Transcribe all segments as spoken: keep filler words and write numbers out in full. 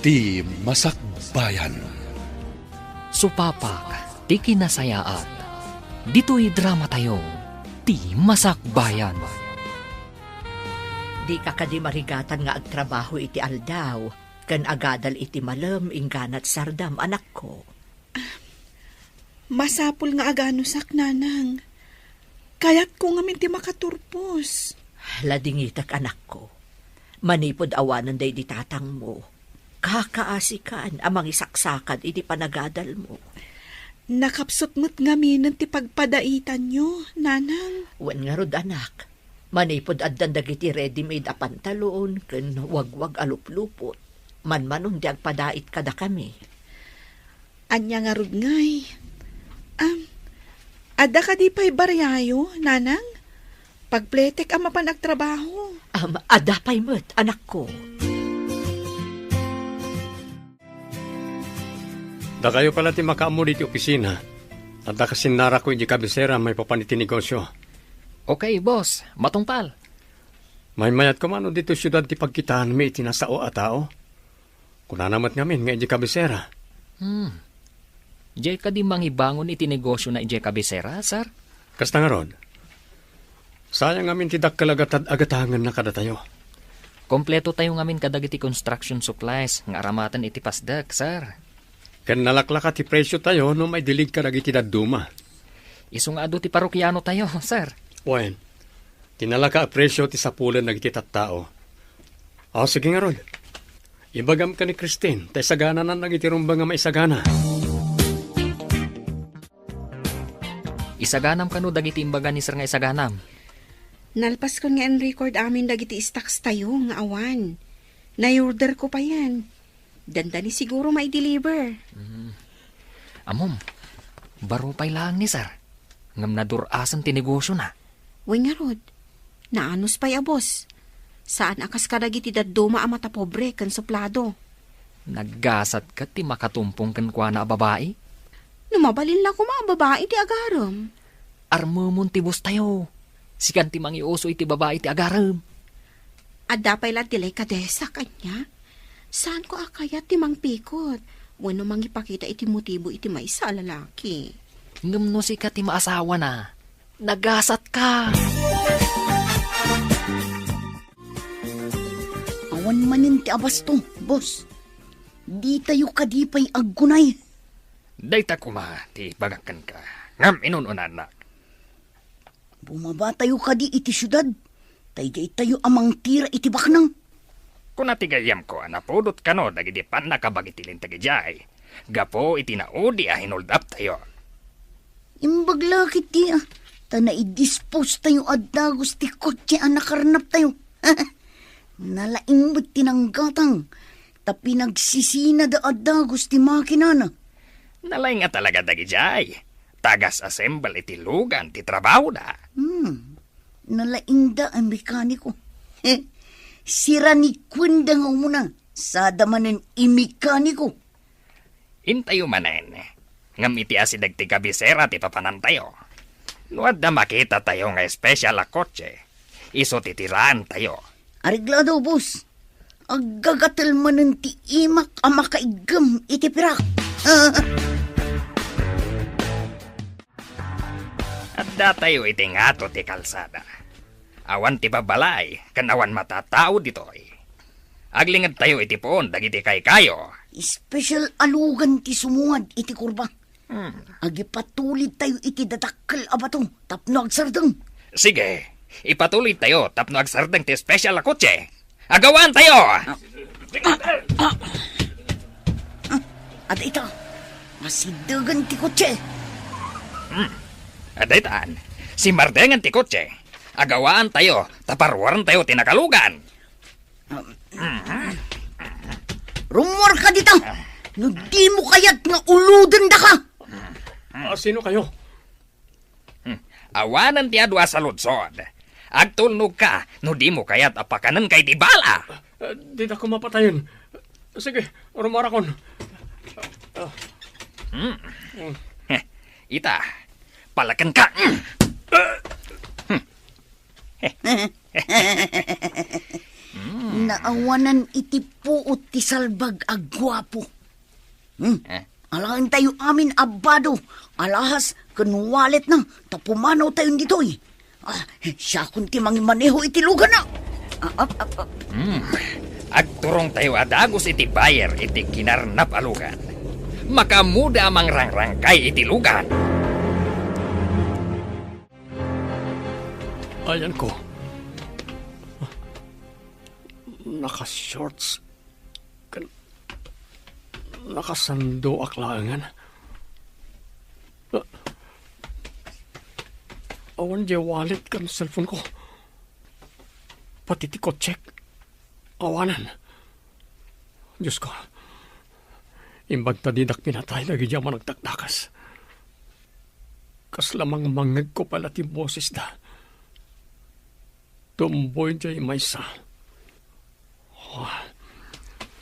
Ti Masakbayan. Supapak ti kinasayaat. Ditoy dramatayo, Ti Masakbayan. Dika kadi marigatan nga agtrabaho iti aldaw, ken agadal iti malem inggana ti sardam, anakko? Masapul nga aganusak, nanang. Kayatko ngamin ti makaturpos. Ladingitek, anakko. Manipud awanen daydi tatangmo, kakaasikan a mangisaksakad iti panagadalmo. Nakapsut met ngaminen ti pagpadaitanyo, nanang. Wen ngarud, anak. Manipud addan dagiti ready-made a pantalon ken wagwag a luplupot, manmanon ti agpadait kadakami. Ania ngarud ngay? Am, adda kadi pay bariayo, nanang? Pagpletek a mapan agtrabaho. Am, adda pay met, anakko. Dakayo pala ti makaammo diti opisina. Adda kasinnarako iti kabisera maipapan iti negosio. Okay, boss. Matungpal. Maymayat koma no ditoy siudad ti pagkitaanmi iti nasao a tao. Kunana met ngamin nga iti kabisera. Hmm. Diay kadi mangibangon iti negosiona idiay kabisera, sir? Kasta ngarud. Sayang ngamin ti dakkel a gatad a gatangenna kadatayo. Kompleto tayo ngamin kadagiti construction supplies nga aramaten iti pasdek, sir. Ken nalaklaka ti presyo tayo no maidilig kadagiti dadduma. Isu nga adu ti parokiano tayo, sir. Wen, ti nalaka a presyo ti sapulen dagiti tattao. O, sige ngarud. Ibagam ken ni Christine, ta isagananan dagiti rumbeng a maisagana. Isaganam kano dagiti imbaga ni sir nga isaganam? Nalpaskon nga in-record amin dagiti stocks tayo nga awan. Nai-order ko payen. Dandani siguro mai-deliver. Mm. Ammom, baro pay laeng ni sir. Ngem nadur-asen ti negosiona. Wen ngarud, naanus pay a boss. Saan a kas kadagiti dadduma a matapobre ken suplado. Naggasat ka ti makatumpong kenkuana a babai? No mabalin la koma a babai ti agarem. Armemon ti boss tayo. Sikan ti mangiuso iti babai ti agarem. Adda pay la ti delikadesa kaniak. Saanko a kayat ti mangpikot wenno mangipakita iti motibo iti maysa a lalaki. Ngem no sika ti maasawana, nagasat ka. Awan manen ti abasto, boss. Ditayo kadi pay aggunay. Dayta koma ti ibagak kenka. Ngem inun-unannak. Bumabatayo kadi iti siudad, ta idiay tayo a mangtira iti baknang. Kuna ti gayyemko a napudot kano dagiti pannakabag iti linteg idiay, gapu iti naudi a hinuldaptayo. Imbag la ketdi a, ta naidispose tayo a dagus ti kotse a nakarnaptayo. Nalaing met ti nanggatang, ta pinagsisina da a dagus ti makinana. Nalaing a talaga dagidiay. Tagas-assemble iti lugan ti trabahoda. Hmm. Nalaingda a mekaniko. Sirani kuenda nga umuna, sada manen imekaniko. Intayo manen. Ngem iti asideg ti kabisera ti papanantayo. No adda makitatayo nga espesyal a kotse, isu ti tiraentayo. Areglado, boss. Aggagatel manen ti imak a makaiggem iti pirak. Addatayo iti ngato ti kalsada. Awan ti babbalay ken awan matatao ditoy. Aglingedtayo iti puon dagiti kaykayo. Espesyal a lugan ti sumungad iti kurba. Hmm. Agipatulidtayo iti dadakkel a bato tapno agsardeng. Sige, ipatulidtayo tapno agsardeng ti espesyal a kotse. Agawaantayo! Ah, ah, ah, ah, adda ita. Masiddegen ti kotse. Hmm. Adda itan. Simmardengen ti kotse. Agawaantayo, ta paruarentayo ti nakalugan. Rummuarka dita. No dimo kayat nga ulodendaka. Ah, sino kayo? Hmm. Awanen ti adu a saludsod. Agtulnogka no dimo kayat a pakanenka iti bala. Ah, dida ko mapatayen. Sige, rummuarakon. Ah. Hmm. Hmm. Heh, ita, palakenka. Hmm. Mm. Naawanan iti puot ti salbag a guapo. Hmm? Eh? Alaentayo amin a bado, alahas ken walletna, ta pumanawtayon ditoy. Ah, siakon ti mangimaneho iti luganna. Ah, ah, ah, ah. Hmm. Agturongtayo a dagus iti buyer iti kinarnap a lugan. Makaammoda a mangrangrangkay iti lugan. Ayanko. Naka-shorts. Ken nakasandoak laengen. Awan diay wallet ken cellphone ko. Pati ti kotsek. Awanen. Diosko, imbag ta didak pinatay dagiti a managdakdakes. Kasla mangmangngegko pay la ti bosesda. Tumboy diay maysa. Oh,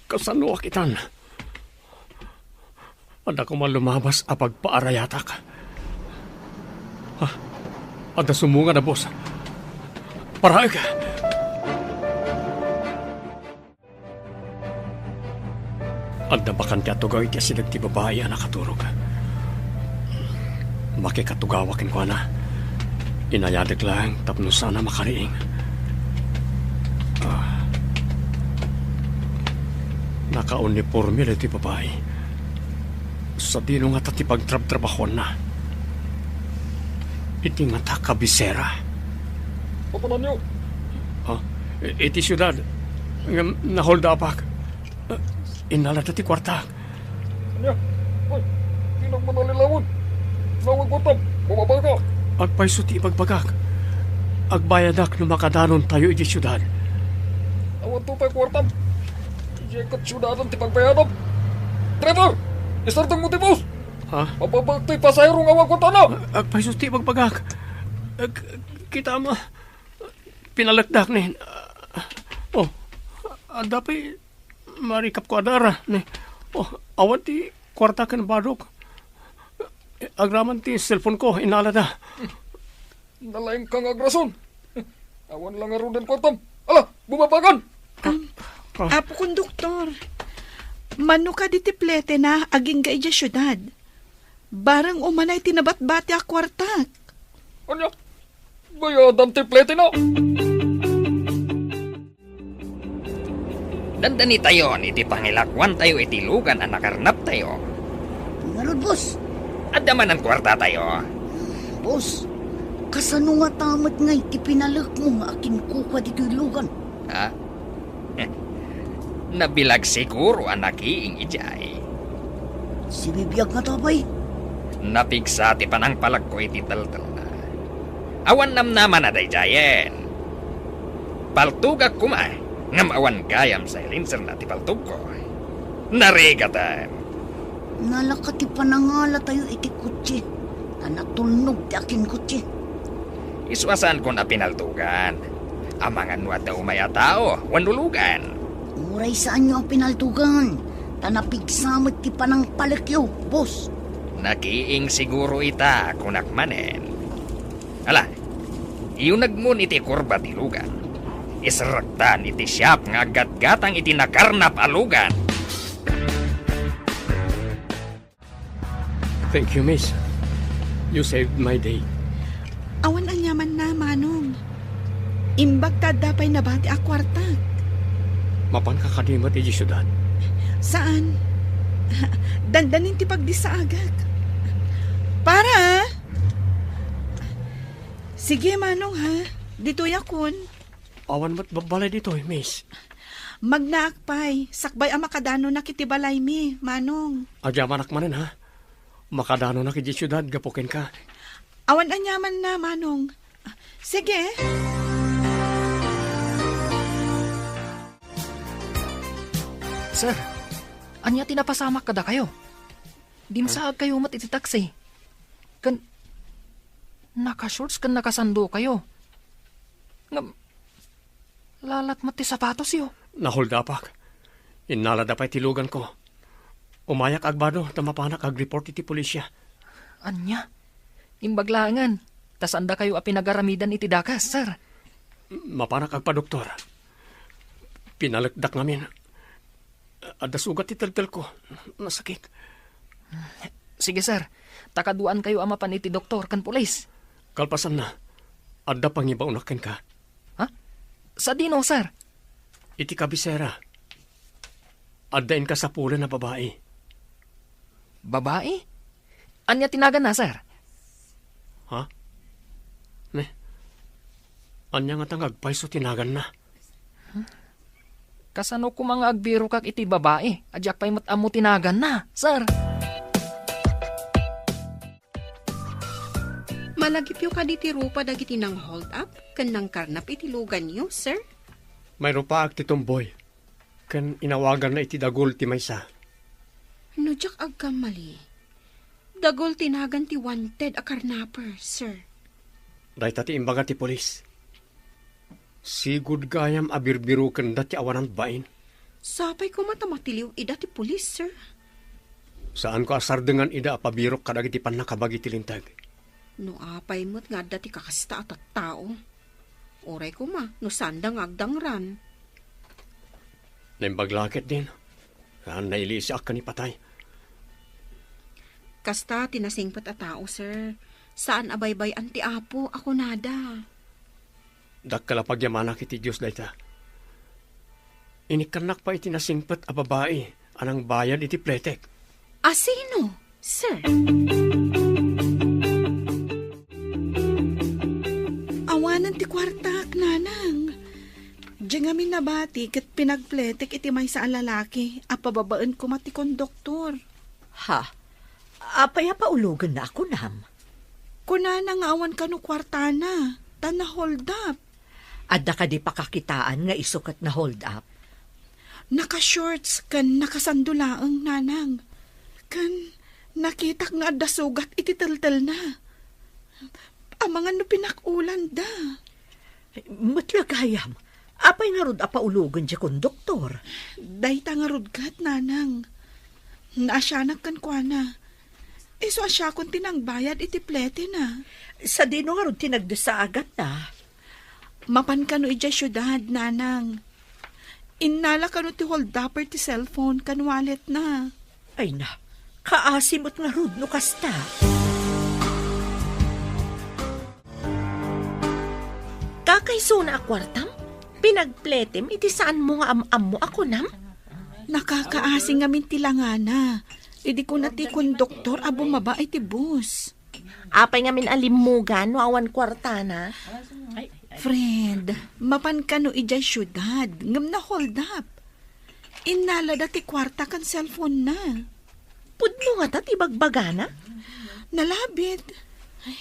kasanoak itan? Adda koma lumabas a pagpaarayatak. Ah, adda sumungad a bus. Paraek! Adda bakan ti atugaw iti asideg ti babai a nakaturog. Makikatugawak kenkuana. Inayadek laeng tapno saan a makariing. Ah. Nakauniporme daytoy babai. Sadino ngata ti pagtrabtrabahuanna? Iti ngata kabisera. Papananyo? Ha? I-, iti siudad. Ngem naholdapak. Innalada ti kuartak. Ania? Ay, di nagmanalilawan. Nawan kuartam, bumabagak. Agpayso ti ibagbagak. Agbayadak no makadanontayo iti siudad. Awan to pay kuartam. Idiay ket siudadan ti pagbayadam. Driver! Isardengmo ti bus! Ha? Mababagak ti pasahero nga awan kuartana! Agpayso ti ibagbagak. Ag-, kita mo. Pinalekdak ni. Oh, adda pay marikapko a dara ni. Oh, awan ti kuarta ken badok. Agraman ti cellphone ko, inalada. Nalaingka nga agrason. Awan la ngaruden kuartam. Ala, bumabagan! Am, Ah. Apo Konduktor, mano kadi ti pletena agingga idiay siudad? Bareng umanay ti nabatbati a kuartak. Ania? Bayadam ti pletena? Dandanitayon iti pangilakuantayo iti lugan a nakarnaptayo. Ngarud, boss. Adda manen kuartatayo. Boss, kasano ngata met nga iti pinalekmo nga akinkukua ditoy lugan? Ha? Nabilag siguro a nakiing idiay. Sibibiag ngata pay? Napigsa ti panangpalekko iti teltelna. Awan namnamana daydiayen. Paltogak koma, ngem awan gayam silencerna ti paltogko. Narigaten. Nalaka ti panangalatayo iti kotse, ta natulnog ti akinkotse. Isu a saankon a pinaltogan. Amangan no adda umay a tao wenno lugan. Uray saanyo a pinaltogan, ta napigsa met ti panangpalekyo, boss. Nakiing siguro ita, kunak manen. Ala, iyunegmon iti kurba ti lugan. Iserrektan iti siak nga aggatgatang iti nakarnap a lugan. Thank you, miss. You saved my day. Awan aniamanna, Manong. Imbag ta adda pay nabati a kuartak. Mapanka kadi met idiay siudad? Saan. Dandanin ti pagdissaagak. Para! Sige, Manong, ha? Ditoyakon. Awan met babbalay ditoy, miss. Magnaak pay, sakbay a makadanonak iti balaymi, Manong. Agyamanak manen, ha? Makadanonak idiay siudad gapu kenka. Awan aniamanna, Manong. Sige. Sir, ania ti napasamak kadakayo? Dimsaagkayo met iti taksi. Ken naka-shorts ken nakasandokayo. Ngem, lalat met ti sapatosyo. Naholdapak. Innalada pay ti luganko. Umayak agbado ta mapanak agreport iti pulisya. Ania? Imbag laengen, ta saandakayo a pinagaramidan iti dakes, sir. Mapanak agpadoktor. Pinalekdak ngamin. Adda sugat ti teltelko. Nasakit. Sige, sir. Ta kaduaankayo a mapan iti doktor ken pulis. Kalpasanna, adda pangibaonak kenka. Ha? Sadino, sir? Iti kabisera, adda inkasapulan a babai. Babai? Ania ti naganna, sir? Ha? Ne? Ania ngata nga agpayso ti naganna? Kasano koma nga agbirokak iti babai a diak pay met ammo ti naganna, sir? Malagipyo kadi ti rupa dagiti nang-hold up ken nangkarnap iti luganyo, sir? Mairupaak ti tumboy, ken inawaganna iti dagul ti maysa. No diak agkammali, dagul ti nagan ti wanted a karnaper, sir. Dayta ti imbaga ti pulis. Sigud gayam a birbirokenda ti awanan bain. Sapay koma ta matiliw ida ti pulis, sir. Saanko a sardengan ida a pabirok kadagiti pannakabagi ti linteg. No apay met nga adda ti kakasta a tattao. Uray koma no saanda nga agdangran. Naimbag la ketdin. Saan nailisiak ken ipatay. Kasta ti nasingpet a tao, sir. Saan a baybay-an ti Apo a kunada. Dakkel a pagyamanak iti Dios dayta. Inikkannak pay iti nasingpet a babai a nangbayad iti pletek. A sino, sir? Awanen ti kuartak, nanang. Diay ngamin nabati ket pinagpletek iti maysa a lalaki a pababaen koma ti konduktor. Ha? Apay a paulogenna a kunam? Kunana nga awan kano kuartana, ta na-hold up. Adda kadi pakakitaan nga isu ket na-hold up? Naka-shorts ken nakasando laeng, nanang. Ken nakitak nga adda sugat iti teltelna. Amangan no pinak-ulanda. Met la gayam, apay ngarud a paulogen diay konduktor? Dayta ngarud ket, nanang. Naasianak kenkuana. Isu a siakon ti nangbayad iti pletena. Sadino ngarud ti nagdessaagatna? Mapan kano idiay siudad, nanang. Innala kano ti hold-upper ti cellphone ken walletna. Ay na, kaasi met ngarud no kasta. Kakaisuna a kuartam? Pinagpletem iti saanmo nga am-ammo a kunam? Nakakaasi ngamin ti langana. Idi kuna ti konduktor a bumaba iti bus. Apay ngamin a limmugan no awan kuartana? Friend, mapan kano idiay siudad, ngem na-hold up. Innalada ti kuarta ken cellphone-na. Pudno ngata ti bagbagana? Nalabit. Ay,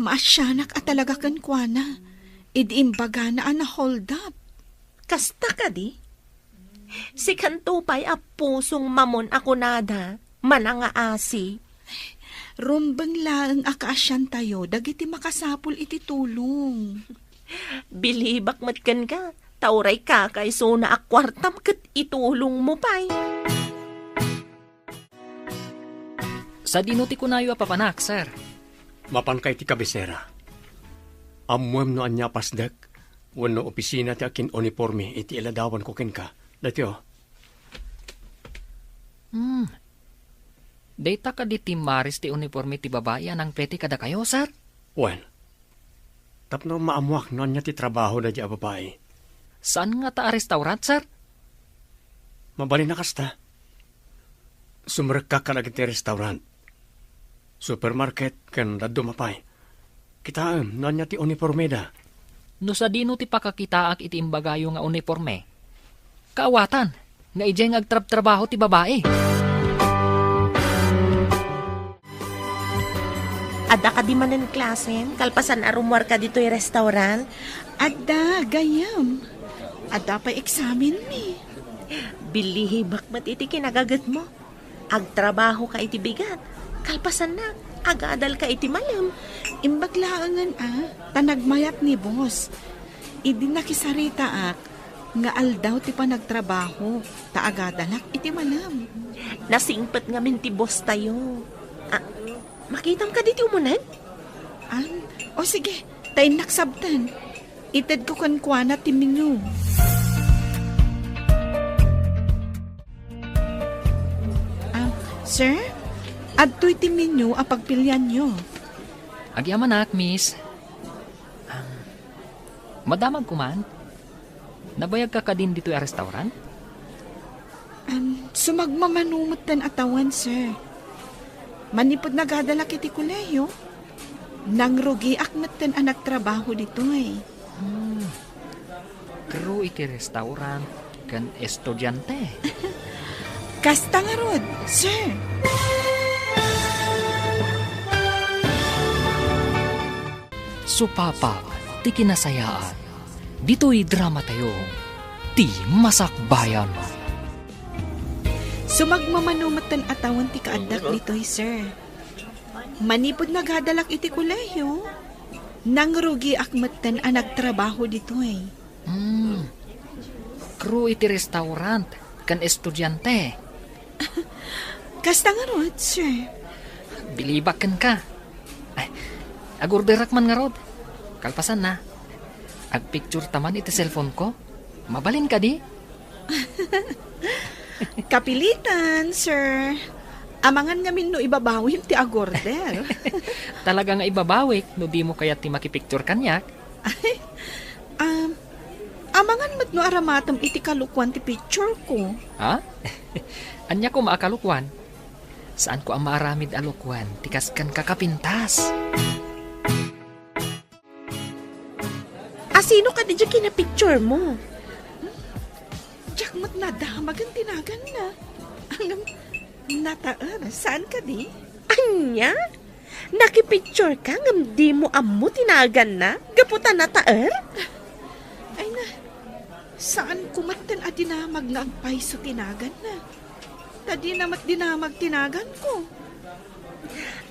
maasianak a talaga kenkuana. Idi imbagana a na-hold up. Kasta kadi? Sikanto pay a pusong mamon a kunada, manangaasi. Rumbeng laeng a kaasiantayo dagiti makasapul iti tulong. Bilibak met kenka, ta uray kakaisuna a kuartam ket itulongmo pay. Sadino ti kunayo a papanak, sir? Mapanka iti kabisera. Ammoem no ania a pasdek wenno opisina ti akin-uniporme iti iladawanko kenka. Daytoy, o. Hmm. Dayta kadi ti maris ti uniporme ti babai a nangplete kadakayo, sir? Wen, tapno maammoak no ania ti trabaho daydiay a babai. Saan ngata a restaurant, sir? Mabalin a kasta. Sumrekka kadagiti restaurant, supermarket, ken dadduma pay. Kitaem no ania ti unipormeda. No sadino ti pakakitaak iti imbagayo nga uniporme? Kaawatan nga idiay nga agtrabtrabaho ti babai. Adda kadi manen klasem kalpasan a rummuarka ditoy restaurant? Adda, gayyem. Adda pay eksamenmi. Bilibak met iti kinagagetmo. Agtrabahoka iti bigat. Kalpasanna, agadalka iti malem. Imbag laengen a, ta nagmayat ni boss. Idi nakisaritaak nga aldaw ti panagtrabaho, ta agadalak iti malem. Nasingpet ngamin ti boss tayo. Ah, makitam kadi ti umuneg? An? O sige, ta innak sabten. Itedko kenkuana ti menu. Sir, adtoy ti menu a pagpilianyo. Agyamanak, miss. Ah, madamag ko man? Nabayagka kadin ditoy a restaurant? Um, sumagmamano metten a tawen, sir. Manipud nagadalak iti kolehiyo, nangrugiak metten a nagtrabaho ditoy. Hmm. Crew iti restaurant ken estudiante. Kasta ngarud, sir. Supapa ti kinasayaan. Ditoy dramatayo, ti masakbayan. Sumagmamano metten a tawen ti kaaddak ditoy, sir. Manipud nagadalak iti kolehiyo, nangrugiak metten a nagtrabaho ditoy. Hmm. Crew iti restaurant ken estudiante. Kasta ngarud, sir. Bilibak kenka. Ay, agorderak man ngarud. Kalpasanna, agpicture ta man iti cellphone ko. Mabalin kadi? Kapilitan, sir. Amangan ngamin no ibabawim ti agorder. Talaga nga ibabawik no dimo kayat ti makipicture kaniak. Ay, um, amangan met no aramatem iti kalukuan ti picture ko. Ha? Ania koma a kalukuan? Saanko a maaramid a lukuan ti kas ken kakapintas. A sino kadi diay kinapicture mo? Diak met nadamagen ti naganna. Ngem nataer, saan kadi? Ania? Nakipicture ka ngem dimo ammo ti naganna gapu ta nataer? Ay na, saanko metten a dinamag nga agpayso ti naganna. Ta dina met dinamag ti naganko.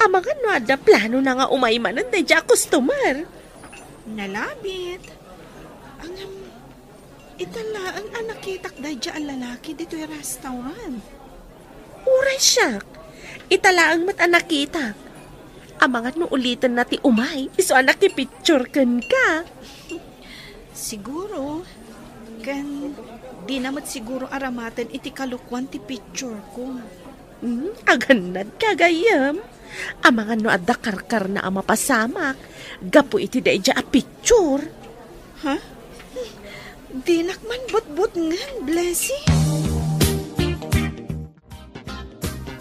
Amangan no adda planona nga umay manen daydiay a customer. Nalabit. Ngem, ita laeng a nakitak daydiay a lalaki ditoy restaurant. Uray siak, ita laeng met a nakitak. Amangan no ulitenna ti umay, isu a nakipicture kenka. Siguro, ken dina met siguro aramaten iti kalukuan ti picture ko. Hmm, agannadka, gayyem. Amangan no adda karkarna a mapasamak gapu iti daydiay a picture. Ha? Dinak man butbutngen, Blessing.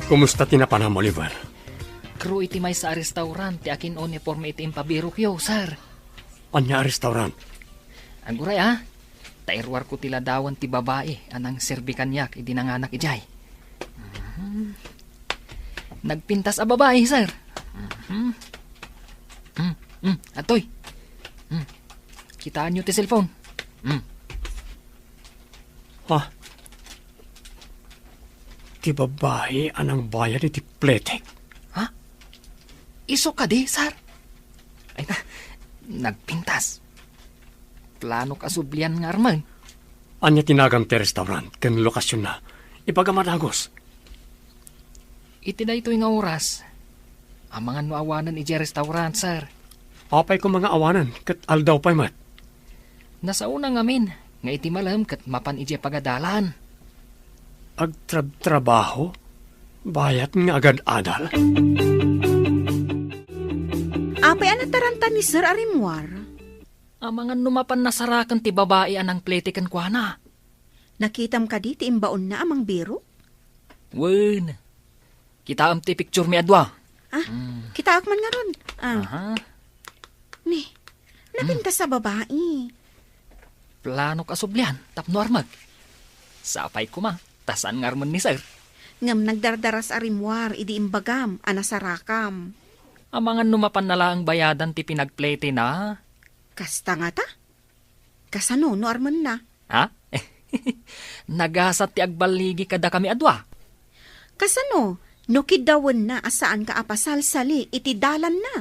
Kumusta ti napanam, Oliver? Crew iti maysa a restaurant ti akin-uniforme iti impabirokyo, sir. Ania a restaurant? Aguray, a. Ta iruarko ti ladawan ti babai a nangserbi kaniak idi nanganak idiay. Mhm. Nagpintas a babai, sir. Mhm. Hmm, hmm, atoy. Hmm. Kitaenyo ti cellphone. Hmm. Ha? Ti babai a nangbayad iti pletek? Ha? Isu kadi, sir? Ay na, nagpintas. Planok a sublian nga armen. Ania ti nagan ti restaurant ken lokasionna? Ibagam a dagus. Iti daytoy nga oras, amangan no awanen idiay restaurant, sir. Apay koma nga awanen ket aldaw pay met? Nasaona ngamin nga iti malem ket mapan idiay pagadalan. Agtrabtrabaho? Bayat nga agad-adal? Apay a nataranta ni Sir a rimmuar? Amangan no mapan nasaraken ti babai a nangplete kenkuana. Nakitam kadi ti imbaonna a mangbirok? Wen. Kitaem ti picture mi a dua. Ah, Mm. kitaek man ngarud. Ah, Aha. Ni, napintas a babai. Planok a sublian tapno armek. Sapay koma, ta saan nga armen ni sir. Ngem nagdardaras a rimmuar idi imbagam a nasarakam. Amangan no mapan na laeng bayadan ti pinagplete na. Kasta ngata? Kasano no armenna? Ha? Nagasat ti agballigi kadakami a dua. Kasano no kiddawenna a saanka a pasalsali iti dalanna?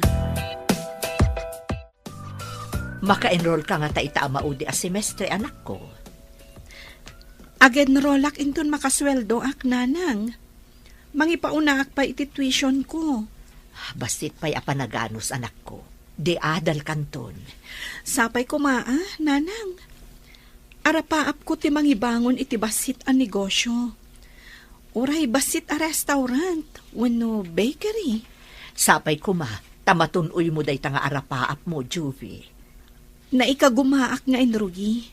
Maka-enroll ka ngata ita a maudi a semestre, anakko? Ag-enrollak inton makasueldoak, nanang. Mangipaunaan pay iti tuition ko. Bassit pay a panaganus, anakko. Di adal kanton. Sapay koma, a, nanang. Arapaapko ti mangibangon iti bassit a negosio. Uray bassit a restaurant wenno bakery. Sapay koma, ta matun-oymo dayta nga arapaapmo, Juvie. Naikagumaak nga inrugi.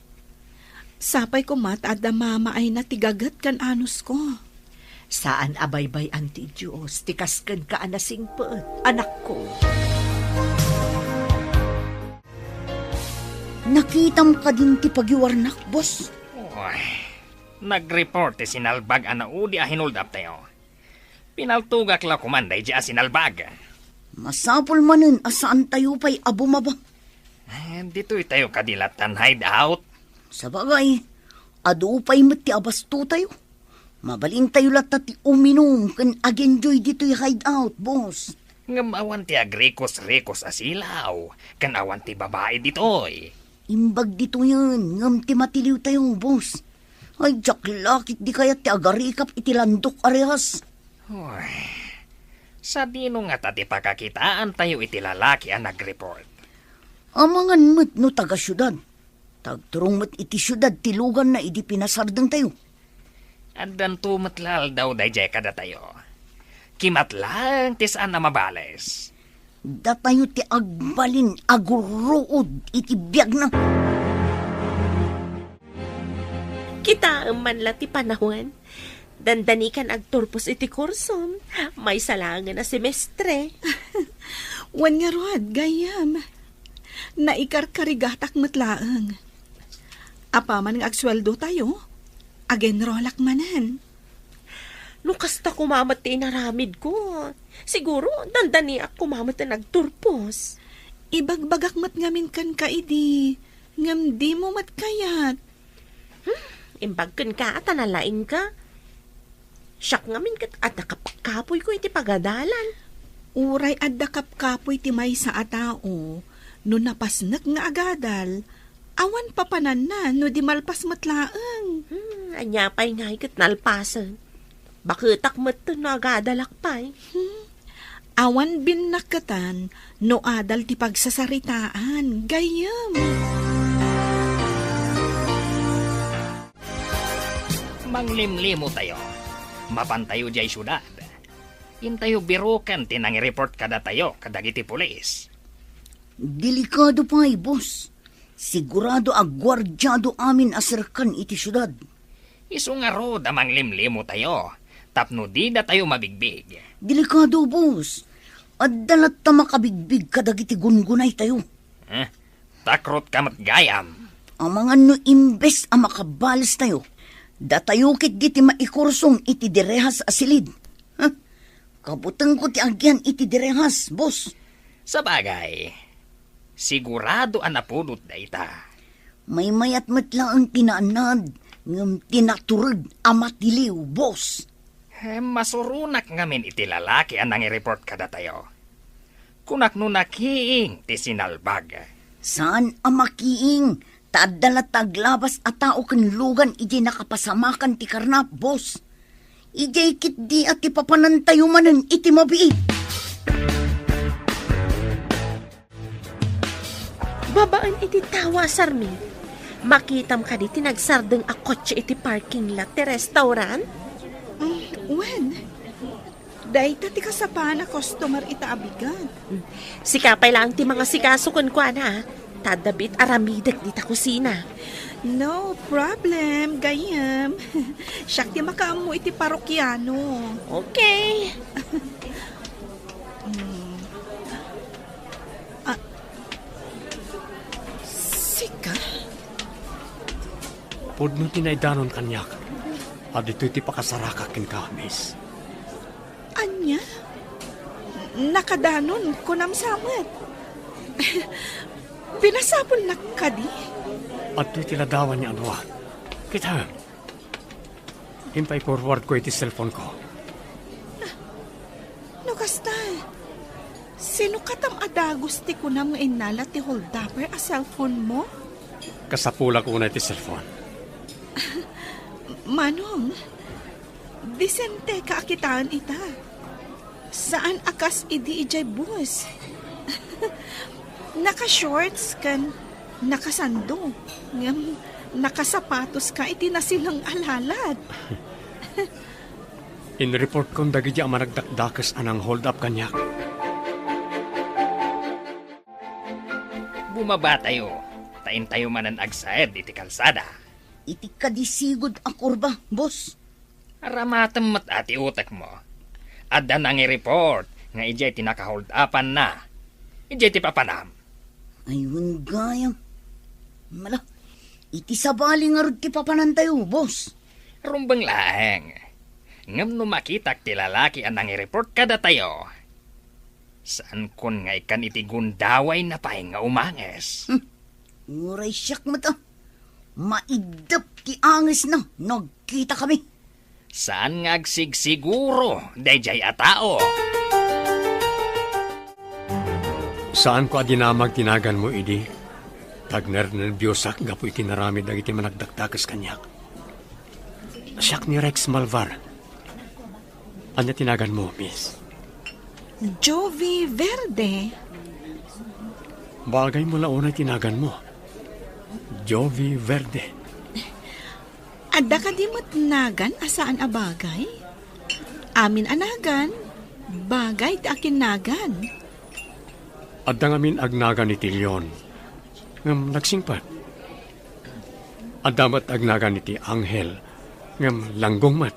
Sapay koma ta adda mamaayna ti gaget ken anusko. Saan a baybay-an ti Dios ti kas kenka a nasingpet, anakko. Nakitam kadin ti pagiwarnak, boss? Uy, nag-report ti sinalbag a naudi a hinoldaptayo. Pinaltogak la koman daydi a sinalbag. Masapul manen a saantayo pay a bumaba. Eh, ditoy tayo kadi latta hideout. Sabagay, adu pay met ti abastotayo. Mabalintayo latta ti uminum ken agenjoy ditoy hideout, boss. Ngem awan ti agrikos-rikos a silaw, ken awan ti babai ditoy. Imbag ditoyen, ngem ti matiliwtayo, boss. Ay, diak la ketdi kayat ti agarikap iti landok a rehas. Uy, sadino ngata ti pakakitaantayo iti lalaki a nag-report? Amangan met no taga-siudad. Tagturong met iti siudad ti luganna idi pinasardengtayo. Addanto met la aldaw daydiay kadatayo. Kimat laeng ti saan a mabales. Datayo ti agbalin a gurruod iti biagna. Kitaem man la ti panawen. Dandanikan agturpos iti kursom. Maysa laengen a semestre. Wen ngarud, gayyem. Naikarkarigatak met laeng. Apaman nga agsueldotayo, agenrolak manen. No kasta koma met ti inaramidko, siguro dandaniak koma met a nagturpos. Ibagbagak met ngamin kenka idi, ngem dimo met kayat. Hmm, imbag kenka a ta nalaingka. Siak ngamin ket adda kapkapoyko iti pagadalan. Uray adda kapkapoy ti maysa a tao, no napasnek nga agadal, awan papananna no di malpas met laeng. Hmm, ania pay ngay ket nalpasen? Baketak metten no agadalak pay. Hmm. Awan binnaketan no adal ti pagsasaritaan, gayyem. Manglimlimo tayo. Mapan tayo diay siudad. Intayo biroken ti nangireport kadatayo kadagiti pulis. Delikado pay, boss. Sigurado a guardiado amin a serkan iti siudad. Isu ngarud a manglimlimo tayo, tapno dida tayo mabigbig. Delikado, boss. Adda latta makabigbig kadagiti gungunay tayo. Eh, takrotka met gayam. Amangan no imbes a makabales tayo, datayo ketdi ti maikursong iti direhas a silid. Huh? Kabutengko ti agian iti direhas, boss. Sabagay, sigurado a napudot dayta. Maymayat met laeng ti naanad, ngem ti natureg a matiliw, boss. Hem, masuronak ngamin iti lalaki a nangireport kadatayo. Kunak no nakiing ti sinalbag. Saan a makiing, ta adda latta aglabas a tao ken lugan idiay nakapasamakan ti karnap, boss. Idiay ketdi a ti papanantayo manen iti mabiit. Babaen iti tawa, Sarmi. Makitam kadi ti nagsardeng a kotse iti parking lot ti restaurant? Mm, wen. Dayta ti kasapaan a customer ita a bigat. Sika pay laeng ti mangasikaso kenkuana, ta adda biit aramidek dita kusina. No problem, gayyem. Siak ti makaammo iti parokiano. Okay. Mm. Ah, sika? Pudno ti naidanon kaniak. Adtoy ti pakasaraka kenka, miss. Ania? Nakadanon, kunam sa met. Pinasapulnak kadi? Adtoy ti ladawan nga anuan. Kita, impay forward ko iti cellphone ko. No kasta, sino katam a dagus ti kunam nga innala ti holdupper a cellphone mo? Kasapulak unay ti cellphone. Manong, disente ka a kitaen ita. Saan a kas idi idiay bus. Naka-shorts ken nakasando, ngem nakasapatos ka iti nasileng a lalat. Inreportkon dagiti a managdakdakes a nang-hold up kaniak. Bumabatayo, ta intayo manen agsaed iti kalsada. Iti kadi sigud a kurba, boss. Aramatem met a ti utekmo. Adda nangi-report nga idiay ti naka-hold upanna. Idiay ti papanam. Ay, wen gayam. Mala, iti sabali ngarud ti papanantayo, boss. Rumbeng laeng. Ngem no makitak ti lalaki a nangi-report kadatayo, saankon nga ikkan iti gundawayna pay nga umanges. Hmm. Uray siak met a. Maiddep ti angesna no agkitakami. Saan nga agsigsiguro daydiay a tao? Saanko a dinamag ti naganmo idi. Tagnernerbiosak gapu iti naramid dagiti managdakdakes kaniak. Siak ni Rex Malvar. Ania ti naganmo, miss? Jovi Verde. Bagaymo la unay ti naganmo. Jovi Verde. Adda kadi met nagan a saan a bagay? Amin a nagan, bagay ti akinnagan. Adda ngamin agnagan iti leon, ngem nagsingpet. Adda met agnagan iti anghel, ngem langgong met.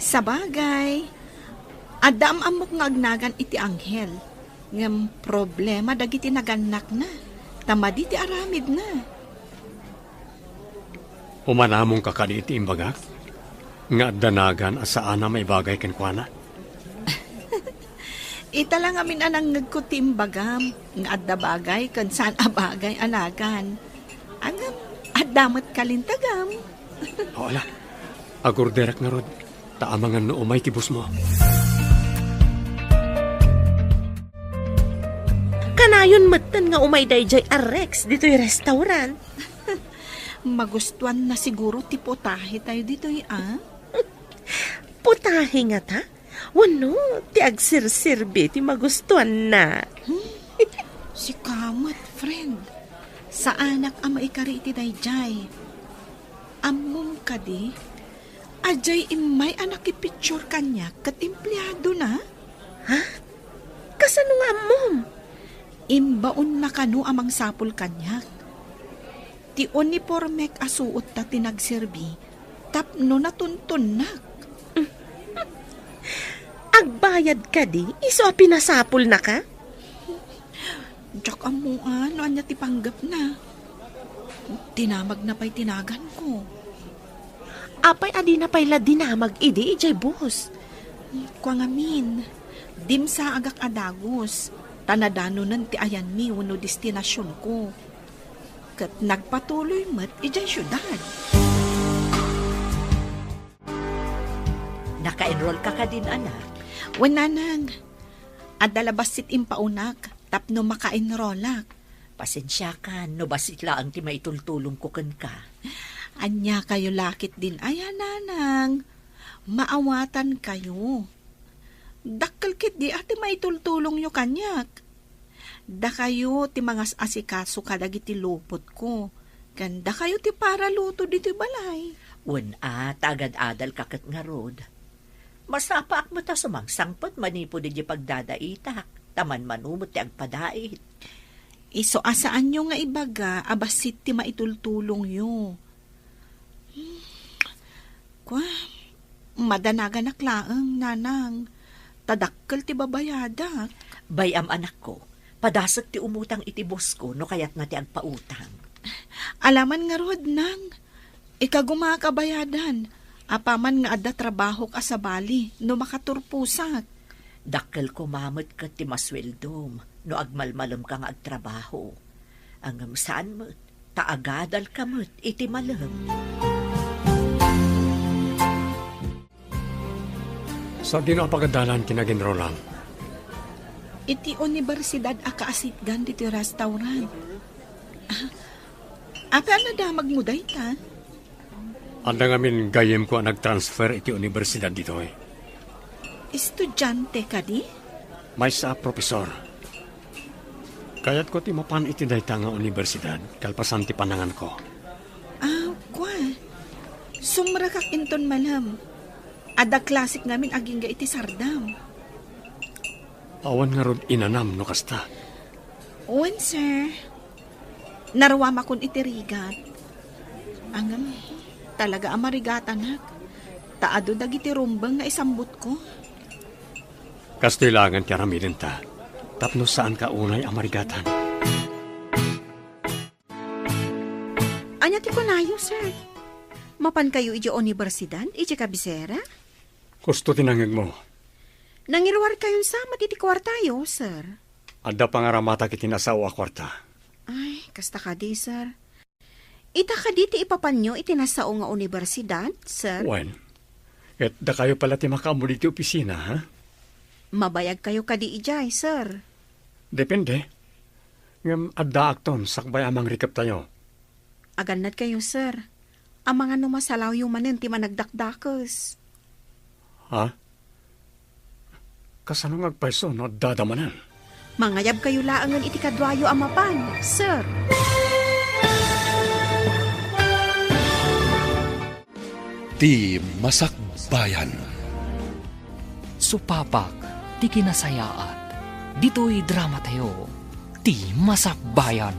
Sabagay, adda am-ammok nga agnagan iti anghel, ngem problema dagiti nagannakna, ta madi ti aramidna. Umanamongka kadi iti imbagak nga adda nagan a saan a maibagay kenkuana? Ita la ngamin a nangngegko ti imbagam nga adda bagay ken saan a bagay a nagan. Ngem, adda met kalintagam. O, ala, agorderak ngarud, ta amangan no umay ti bossmo. Kanayon metten nga umay daydiay a Rex ditoy restaurant. Magustuanna siguro ti putahe tayo ditoy, a? Putahe ngata? Wenno, ti agserserbi ti magustuanna? Hmm? Sika met, friend. Saanak a maikari iti daydiay. Ammom kadi, adiay immay a nakipicture kaniak ket empleadona? Ha? Kasano nga ammom? Imbaonna kano a mangsapul kaniak. Ti unipormek a suotta ti nagserbi tapno natuntonnak. Agbayad kadi isu a pinasapulnaka? Diak ammo a no ania ti panggepna. Dinamagna pay ti naganko. Apay a dina pay la dinamag idi idiay bus? Kua ngamin, dimsaagak a dagus, ta nadanonen ti ayanmi wenno destinasionko. Ket nagpatuloy met idiay siudad. Naka-enroll ka kadin, anak? Wen, nanang. Adda la bassit impaunak tapno maka-enrollak. Pasensiakan no bassit laeng ti maitultulongko kenka. Ania kayo la ketdin aya, nanang? Maawatan kayo. Dakkel ketdi a ti maitultulongyo kaniak. Dakayo ti mangas-asikaso kadagiti lupotko, ken dakayo ti paraluto ditoy balay. Wen a, ta agad-adalka ket ngarud. Masapaak met a sumangsangpet manipud idiay pagdadaitak, ta manmano met ti agpadait. Isu a saanyo nga ibaga a bassit ti maitultulongyo. Hmm. Kua, madanaganak laeng, nanang, ta dakkel ti babayadak. Bay-am, anakko, padasek ti umutang iti bosko no kayatna ti agpautang. Alaman ngarud, nang, ikagumaak a bayadan, apaman nga adda trabahok a sabali no makaturposak. Dakkel koma met ket ti masueldom no agmalmalemka nga agtrabaho. Ngem saan met, ta agadalka met iti malem. Sadino a pagadalan ti nag-enrollam? Iti universidad a kaasitgan ditoy restaurant. Ah, apay a nadamagmo dayta? Adda ngamin gayyemko a nagtransfer iti universidad ditoy. Estudiante kadi? Maysa a profesor. Kayatko ti mapan iti dayta nga universidad kalpasan ti pananganko. Ah, kua. Sumrekak inton malem. Adda classic ngamin agingga iti sardam. Awan ngarud inanam no kasta. Wen, sir. Naruamakon iti rigat. Ngem, talaga a marigatanak. Ta adu dagiti rumbeng nga isambutko. Kastoy laengen ti aramidenta, tapno saanka unay a marigatan. Ania ti kunayo, sir? Mapankayo idiay universidad, idiay kabisera? Kusto ti nangngegmo. Nangiruarkayon sa met iti kuartayo, sir. Adda pangaramatak iti nasao a kuarta. Ay, kasta kadi, sir. Ita kadi ti ipapanyo iti nasao nga universidad, sir? Wen, ket dakayo pala ti makaammo ditoy opisina, ha? Mabayagkayo kadi idiay, sir? Depende. Ngem addaakton sakbay a mangrikeptayo. Agannadkayo, sir. Amangan no masalawyo manen ti managdakdakes. Ha? Kasano nga agpayso no adda manen? Mangayabkayo laengen iti kaduayo a mapan, sir. Ti Masakbayan. Supapak ti kinasayaat. Ditoy dramatayo, Ti Masakbayan.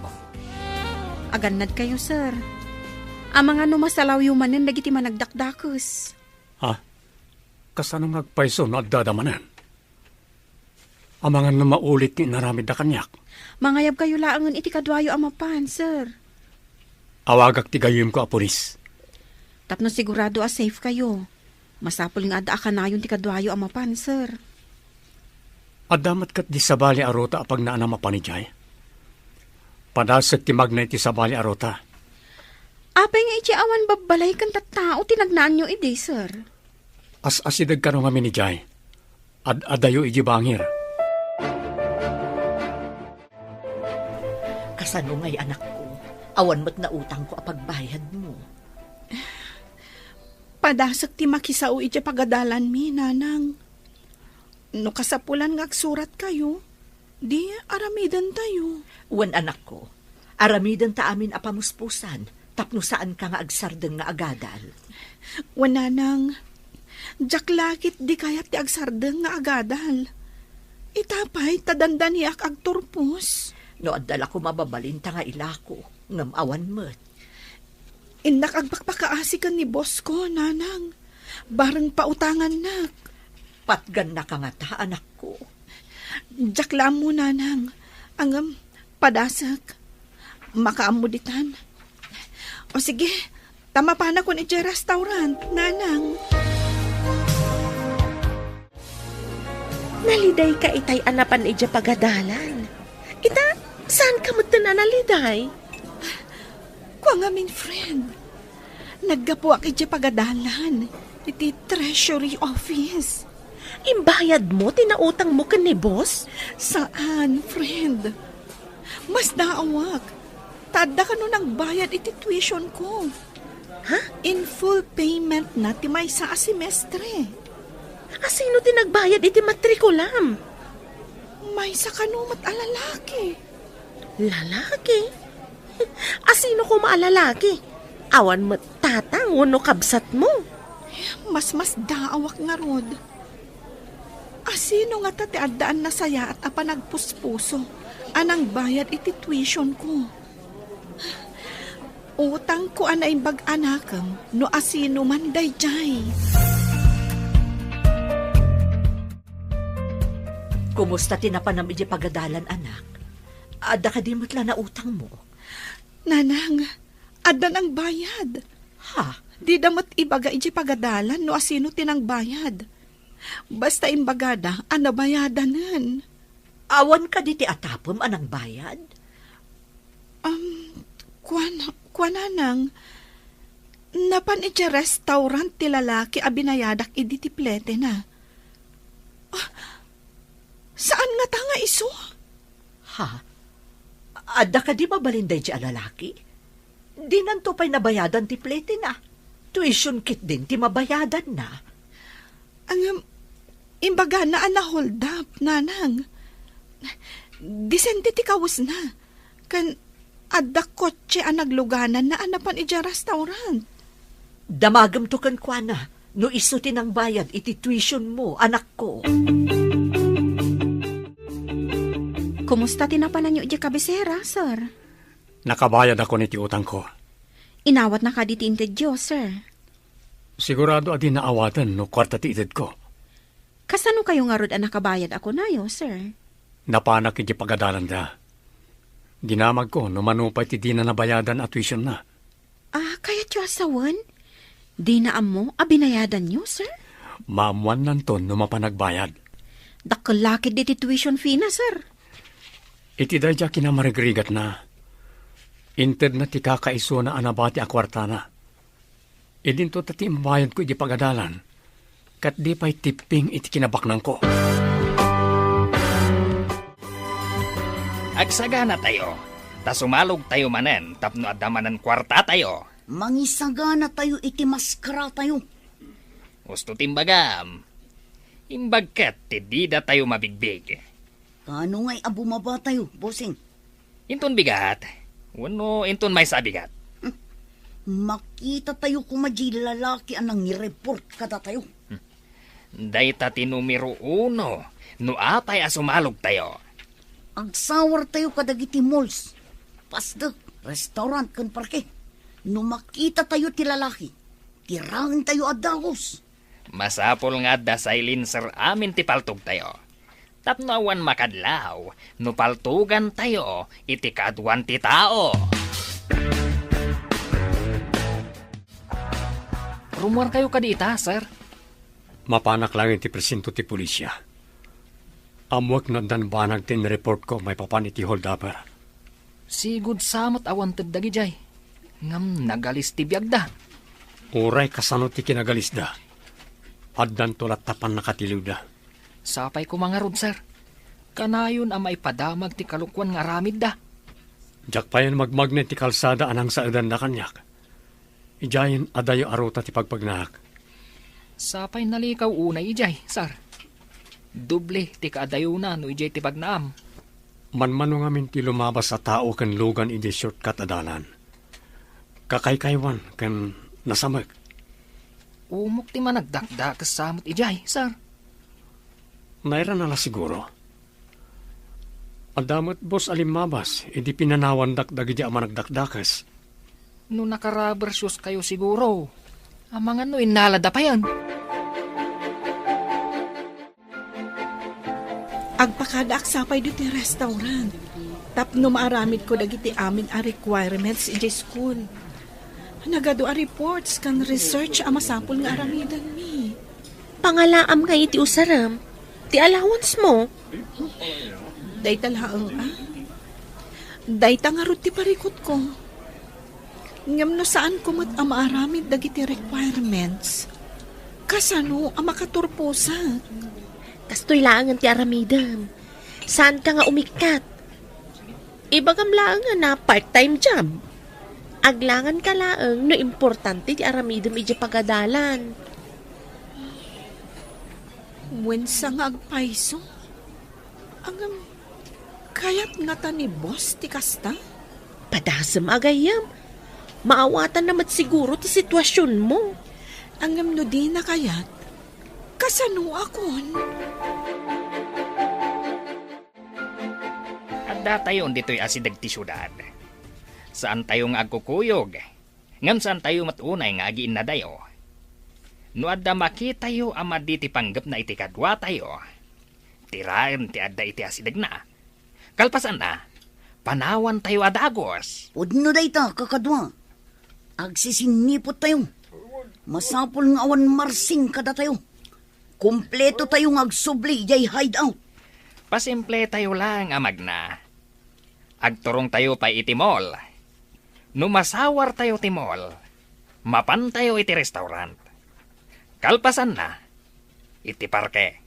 Agannadkayo, sir. Amangan no masalawyo manen dagiti managdakdakes. Ha? Kasano nga agpayso no adda manen? Amangan no maulit ti inaramidda kaniak. Mangayabkayo laengen iti kaduayo a mapan, sir. Awagak ti gayyemko a pulis. Tapno sigurado a safe kayo, masapul nga adda a kanayon ti kaduayo a mapan, sir. Adda met ket di sabali a ruta a pagnaanam a panidiay. Padasek ti magna iti sabali a ruta. Apay nga iti awan babbalay ken tattao ti nagnaanyo idi, sir? As-asideg kano ngamin idiay. Ad-adayo iti bangir. Kasano ngay, anakko? Awan met nautangko a pagbayadmo. Padasek ti makisao iti pagadalanmi, nanang. No kasapulan nga agsuratkayo, di aramidentayo. Wen, anakko, aramidenta amin a pamuspusan tapno saanka nga agsardeng nga agadal. Wen, nanang, diak la ket di kayat ti agsardeng nga agadal. Ita pay ta dandaniak agturpos. No adda la koma mababalinta nga ilako, ngem awan met. Innak agpakpakaasi ken ni boss ko, nanang. Bareng pautangannak. Patgannaka ngata, anakko. Diak la ammo, nanang. Ngem, padasek. Makaammo ditan. O sige, ta mapanakon idiay restaurant, nanang. Nalidayka itay a napan idiay pagadalan. Ita, saanka metten a naliday? Kua ngamin, friend. Naggapuak idiay pagadalan iti Treasury Office. Imbayadmo ti nautangmo ken ni boss? Saan, friend. Masdaawak. Ta adda kano nagbayad iti tuition ko. Ha? In full payment na ti maysa a semestre. Asino ti nagbayad iti matrikulam? Maysa kano met a lalaki. Lalaki? Asino koma a lalaki? Awan met tatang wenno kabsatmo? Masmasdaawak ngarud. Asino ngata ti addaan nasayaat a panagpuspuso a nangbayad iti tuition ko? Utangko a naimbag a nakem no asino man daydiay. Kumusta ti napanam iti pagadalan, anak? Adda kadi met la nautangmo? Nanang, adda nangbayad. Ha? Dida met ibaga iti pagadalan no asino ti nangbayad. Basta imbagada a nabayadanen. Awan kadi ti atapem a nangbayad? Um, kuan, kuan, nanang, napan iti restaurant ti lalaki a binayadak idi ti pletena. Ah, saan ngata nga isu? Ha? Adda kadi mabalin daydiay a lalaki? Dinanto pay nabayadan ti pletena. Tuition ketdin ti mabayadanna. Ngem, imbagana a na-hold up, nanang. Disente ti kawesna. Ken adda kotse a naglugananna a napan idiay restaurant. Damagemto kenkuana. No isu ti nangbayad iti tuition mo, anakko. Kumusta ti napananyo idiay kabisera, sir? Nakabayad ako iti utangko. Inawatna kadi ti intedyo, sir? Sigurado a di naawaten no kuarta ti itedko. Kasano kayo ngarud a nakabayad a kunayo, sir? Napanak iti pagadalanda. Dinamagko no mano pay ti dina nabayadan a tuition na. Ah, kayatyo a sawen? Dina ammo a binayadanyo, sir? Maammuannanton no mapan agbayad. Dakkel la ketdi ti tuition fee na, sir. Iti daydiay a kinamarigrigatna, intedna ti kakaisuna a nabati a kuartana. Idinto ta ti imbayadko iti pagadalan, ket di pay tipping iti kinabaknangko. Agsaganatayo, ta sumalogtayo manen tapno adda manen kuartatayo. Mangisaganatayo iti maskaratayo. Husto ti imbagam. Imbag ket ti didatayo mabigbig. Kaano ngay a bumabatayo, bossing? Inton bigat, wenno inton maysa a bigat? Hmm. Makitatayo koma diay lalaki a nangireport kadatayo. Hmm. Dayta ti numero uno no apay a sumalogtayo. Agsawartayo kadagiti malls, pasdek, restaurant ken parke. No makitatayo ti lalaki, tiraentayo a dagus. Masapul nga adda silencer amin ti paltogtayo. Tapno awan makadlaw no paltogantayo iti kaduan ti tao. Rummuarkayo kadi ita, sir? Mapanak laeng iti presinto ti pulisya. Ammoek no addan banag ti inreportko maipapan iti holdupper. Sigud sa met a wanted dagidiay. Ngem nagalis ti biagda. Uray kasano ti kinagalisda, addanto latta pannakatiliwda. Sapay koma ngarud, sir. Kanayon a maipadamag ti kalokuan nga aramidda. Diak payen magmagna iti kalsada a nangsaedanna kaniak. Idiayen adayo a ruta ti pagpagnaak. Sapay nalikaw unay idiay, sir. Doble ti kaadayona no idiay ti pagnaam. Manmano ngamin ti lumabas a tao ken lugan idiay shortcut a dalan. Kakaykaywan ken nasamek. Umok ti managdakdakes sa met idiay, sir. Nairana la siguro. Adda met bus a limmabas idi pinanawandak dagidi a managdakdakes. No nakarabersyos kayo siguro, amangan no innalada payen. Agpakadaak sapay ditoy restaurant tapno maaramidko dagiti amin a requirements idiay school. Nagadu a reports ken research a masapul nga aramidenmi. Pangalaam nga iti usarem, ti allowance mo. Dayta laeng, ah. Dayta ngarud ti parikutko. Ngem no saanko met a maaramid dagiti requirements, kasano a makaturposak? Kastoy laengen ti aramidem. Saanka nga umikkat. Ibagam laeng a part-time job. Aglanganka laeng no importante ti aramidem idiay pagadalan. Wensa nga agpayso? Ngem, kayat ngata ni boss ti kasta? Padasem a gayyem. Maawatanna met siguro ti situasionmo. Ngem no dina kayat, kasanoakon? Addatayon ditoy asideg ti siudad. Saantayo nga agkukuyog, ngem saantayo met unay nga agiinnadayo. No adda makitayo a madi ti panggepna iti kaduatayo, tiraen ti adda iti asidegna. Kalpasanna, panawantayo a dagus. Pudno dayta, kakadua. Agsisinnipot tayo. Masapul nga awan marsing kadatayo. Kompleto tayo nga agsubli idiay hideout. Pasimple tayo laeng a magna. Agturong tayo pay iti mall. No masawar tayo ti mall, mapan tayo iti restaurant. Kalpasanna, iti parke.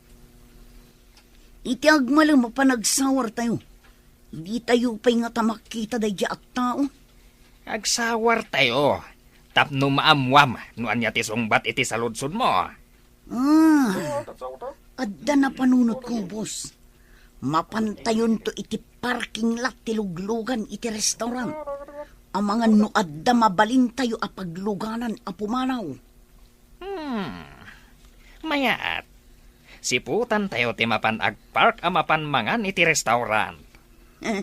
Iti agmalem a panagsawar tayo, di tayo pay ngata makita daydiay a tao. Agsawar tayo, tapno maammuam no ania ti sungbat iti saludsodmo. Ah, adda napanunotko, boss. Mapantayonto iti parking lot ti luglugan iti restaurant. Amangan no adda mabalintayo a pagluganan a pumanaw. Hmm. Mayat. Siputantayo ti mapan agpark a mapan mangan iti restaurant. Eh,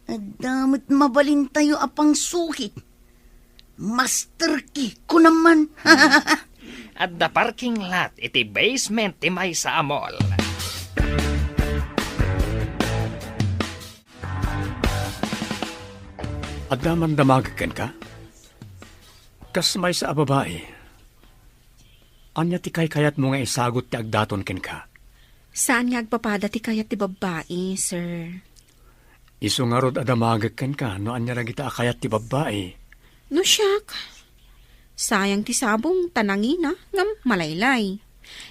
adda met mabalintayo a pangsukit. Master key, kunam man. Adda parking lot iti basement ti maysa a mall. Adda man damagek kenka? Kas maysa a babai, ania ti kaykayatmo nga isagut ti agdaton kenka? Saan nga agpapada ti kayat ti babbai, sir. Isu ngarud a damagek kenka no ania dagita a kayat ti babbai. No siak, sayang ti sabong ta nangina ngem malaylay.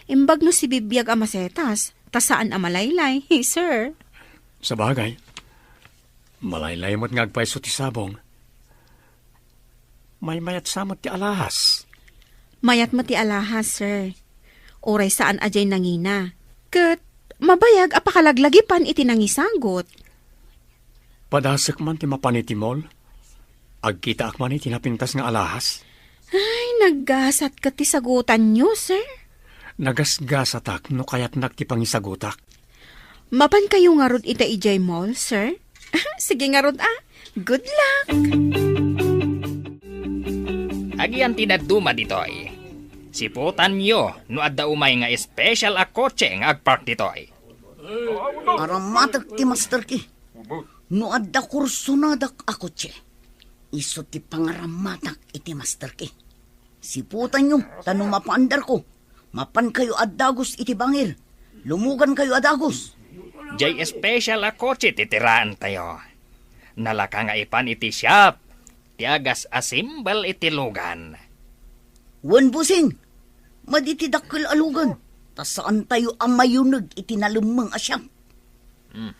Imbag no sibibiag a masetas ta saan a malaylay, sir. Sabagay, malaylay met nga agpayso ti sabong. Maymayat sa met ti alahas. Mayat met ti alahas, sir. Uray saan a diay nangina. Ket mabayag a pakalaglagipan iti nangisagut. Padasek man ti mapan iti mall. Agkitaak man iti napintas nga alahas. Ay, naggasat ket ti sagutanyo, sir. Nagasgasatak no kayatnak ti pangisagutak. Mapankayo ngarud ita idiay mall, sir? Sige ngarud, ah. Good luck! Agian ti dadduma ditoy. Siputanyo no adda umay nga special a kotse nga agpark ditoy. Aramatek ti master key. No adda kursonadak a kotse, isu ti pangaramatak iti master key. Siputanyo, ta no mapaandarko, mapankayo a dagus iti bangir. Lumugankayo a dagus. Jay special a kotse ti tiraentayo. Nalaka nga ipan iti shop ti agas a simbal iti lugan. Wen, busing, madi ti dakkel a lugan, ta saantayo a mayuneg iti nalemmeng a shop. Hmm.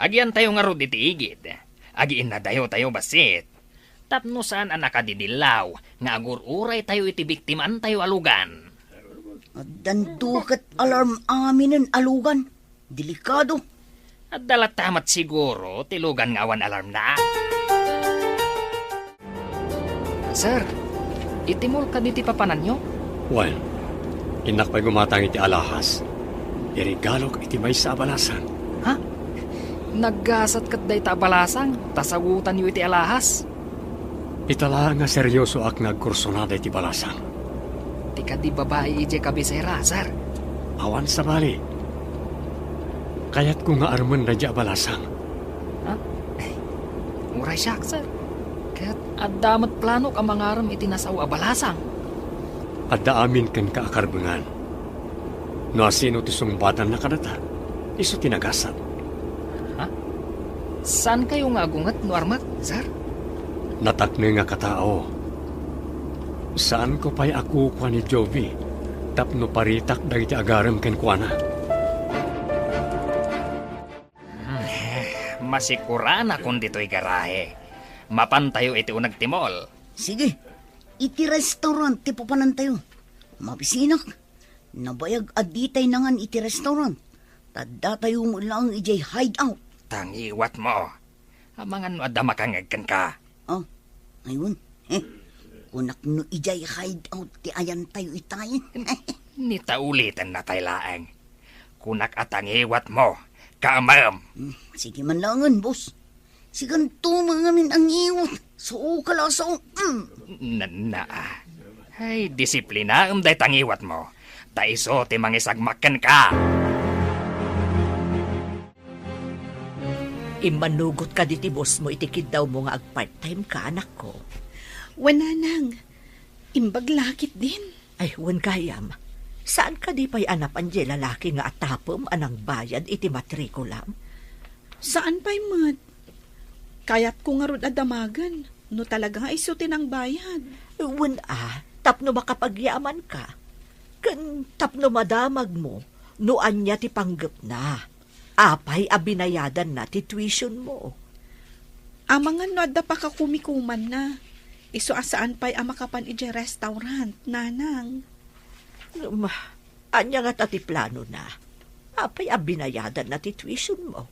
Agiantayo ngarud iti igid. Agiinnadayotayo bassit. Tapno saan a nakadidillaw nga agur-uraytayo iti biktimantayo a lugan. Addan duket alarm aminen a lugan. Delikado. Adda latta met siguro ti lugan nga awan alarmna. Sir, iti mall kadi ti papananyo? Wen, innak pay gumatang iti alahas. Iregalok iti maysa a balasang. Ha? Naggasat ket dayta a balasang, ta sagutanyo iti alahas. Ita laeng nga seriosoak nga agkursonada iti balasang. Ti kadi babai idiay kabisera, sir. Awan sabali. Kayatko nga armen daydiay a balasang. Ha? Eh, uray siak, sir. Ket adda met planok a mangarem iti nasao a balasang. Adda amin kenka a karbengan. No asino ti sungbatanna kadata, isu ti nagasat. Ha? Saankayo nga agunget no armek, sir? Natakneng a katao. Saanko pay a kukua ni Jovi tapno paritak dagiti agarem kenkuana. Hmm, masikuranakon ditoy garahe. Mapantayo iti uneg ti mall. Sige, iti restaurant ti papanantayo. Mabisinak. Nabayag a ditay nangan iti restaurant. Ta addatayo met laeng idiay hideout. Tangiwatmo. Amangan no adda makangngeg kenka. Oh, aywan. Eh, kunak no idiay hideout ti ayantayo itayen. Ni ta ulitennatay laeng. Kunak a tangiwatmo, kaamem. Hmm, sige man laengen, boss. Sikanto man ngamin a ngiwat. Sao ka la, sao. Mm. Nanna, ah. Ay, disiplinaem dayta ngiwatmo. Ta isu ti mangisagmak kenka. Immanugot kadi ti boss mo iti kiddawmo nga agpart-time ka, anakko? Wen, nanang. Imbag la ketdin. Ay, wen gayam. Saan kadi pay a napan diay lalaki nga atapem a nangbayad iti matrikulam? Saan pay met. Kayatko ngarud a damagen no talaga nga isu ti nangbayad. Wen a, tapno makapagyaman ka. Ken tapno madamag mo no ania ti panggepna. Apay a binayadanna ti tuition mo? Amangan no adda pakakumikumanna. Isu a saan pay a makapan idiay restaurant, nanang. Ma, ania ngata ti planona? Apay a binayadanna ti tuition mo?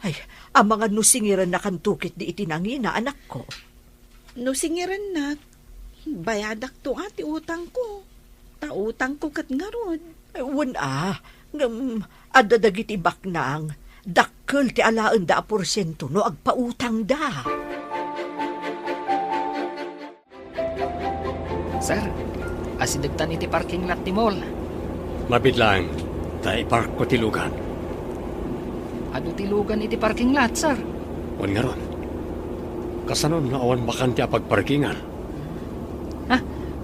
Ay, amangan no singirennakanto ketdi iti nangina, anakko. No singirennak, bayadakto a ti utangko. Ta utangko ket ngarud. Ay, wen a, ngem adda dagiti baknang, dakkel ti alaenda a porsiento no agpautangda. Sir, asidegtan iti parking lot ti mall. Mabiit laeng, ta iparkko ti lugan. Adu ti lugan iti parking lot, sir. Wen ngarud, kasano no awan bakante a pagparkingan? Ha?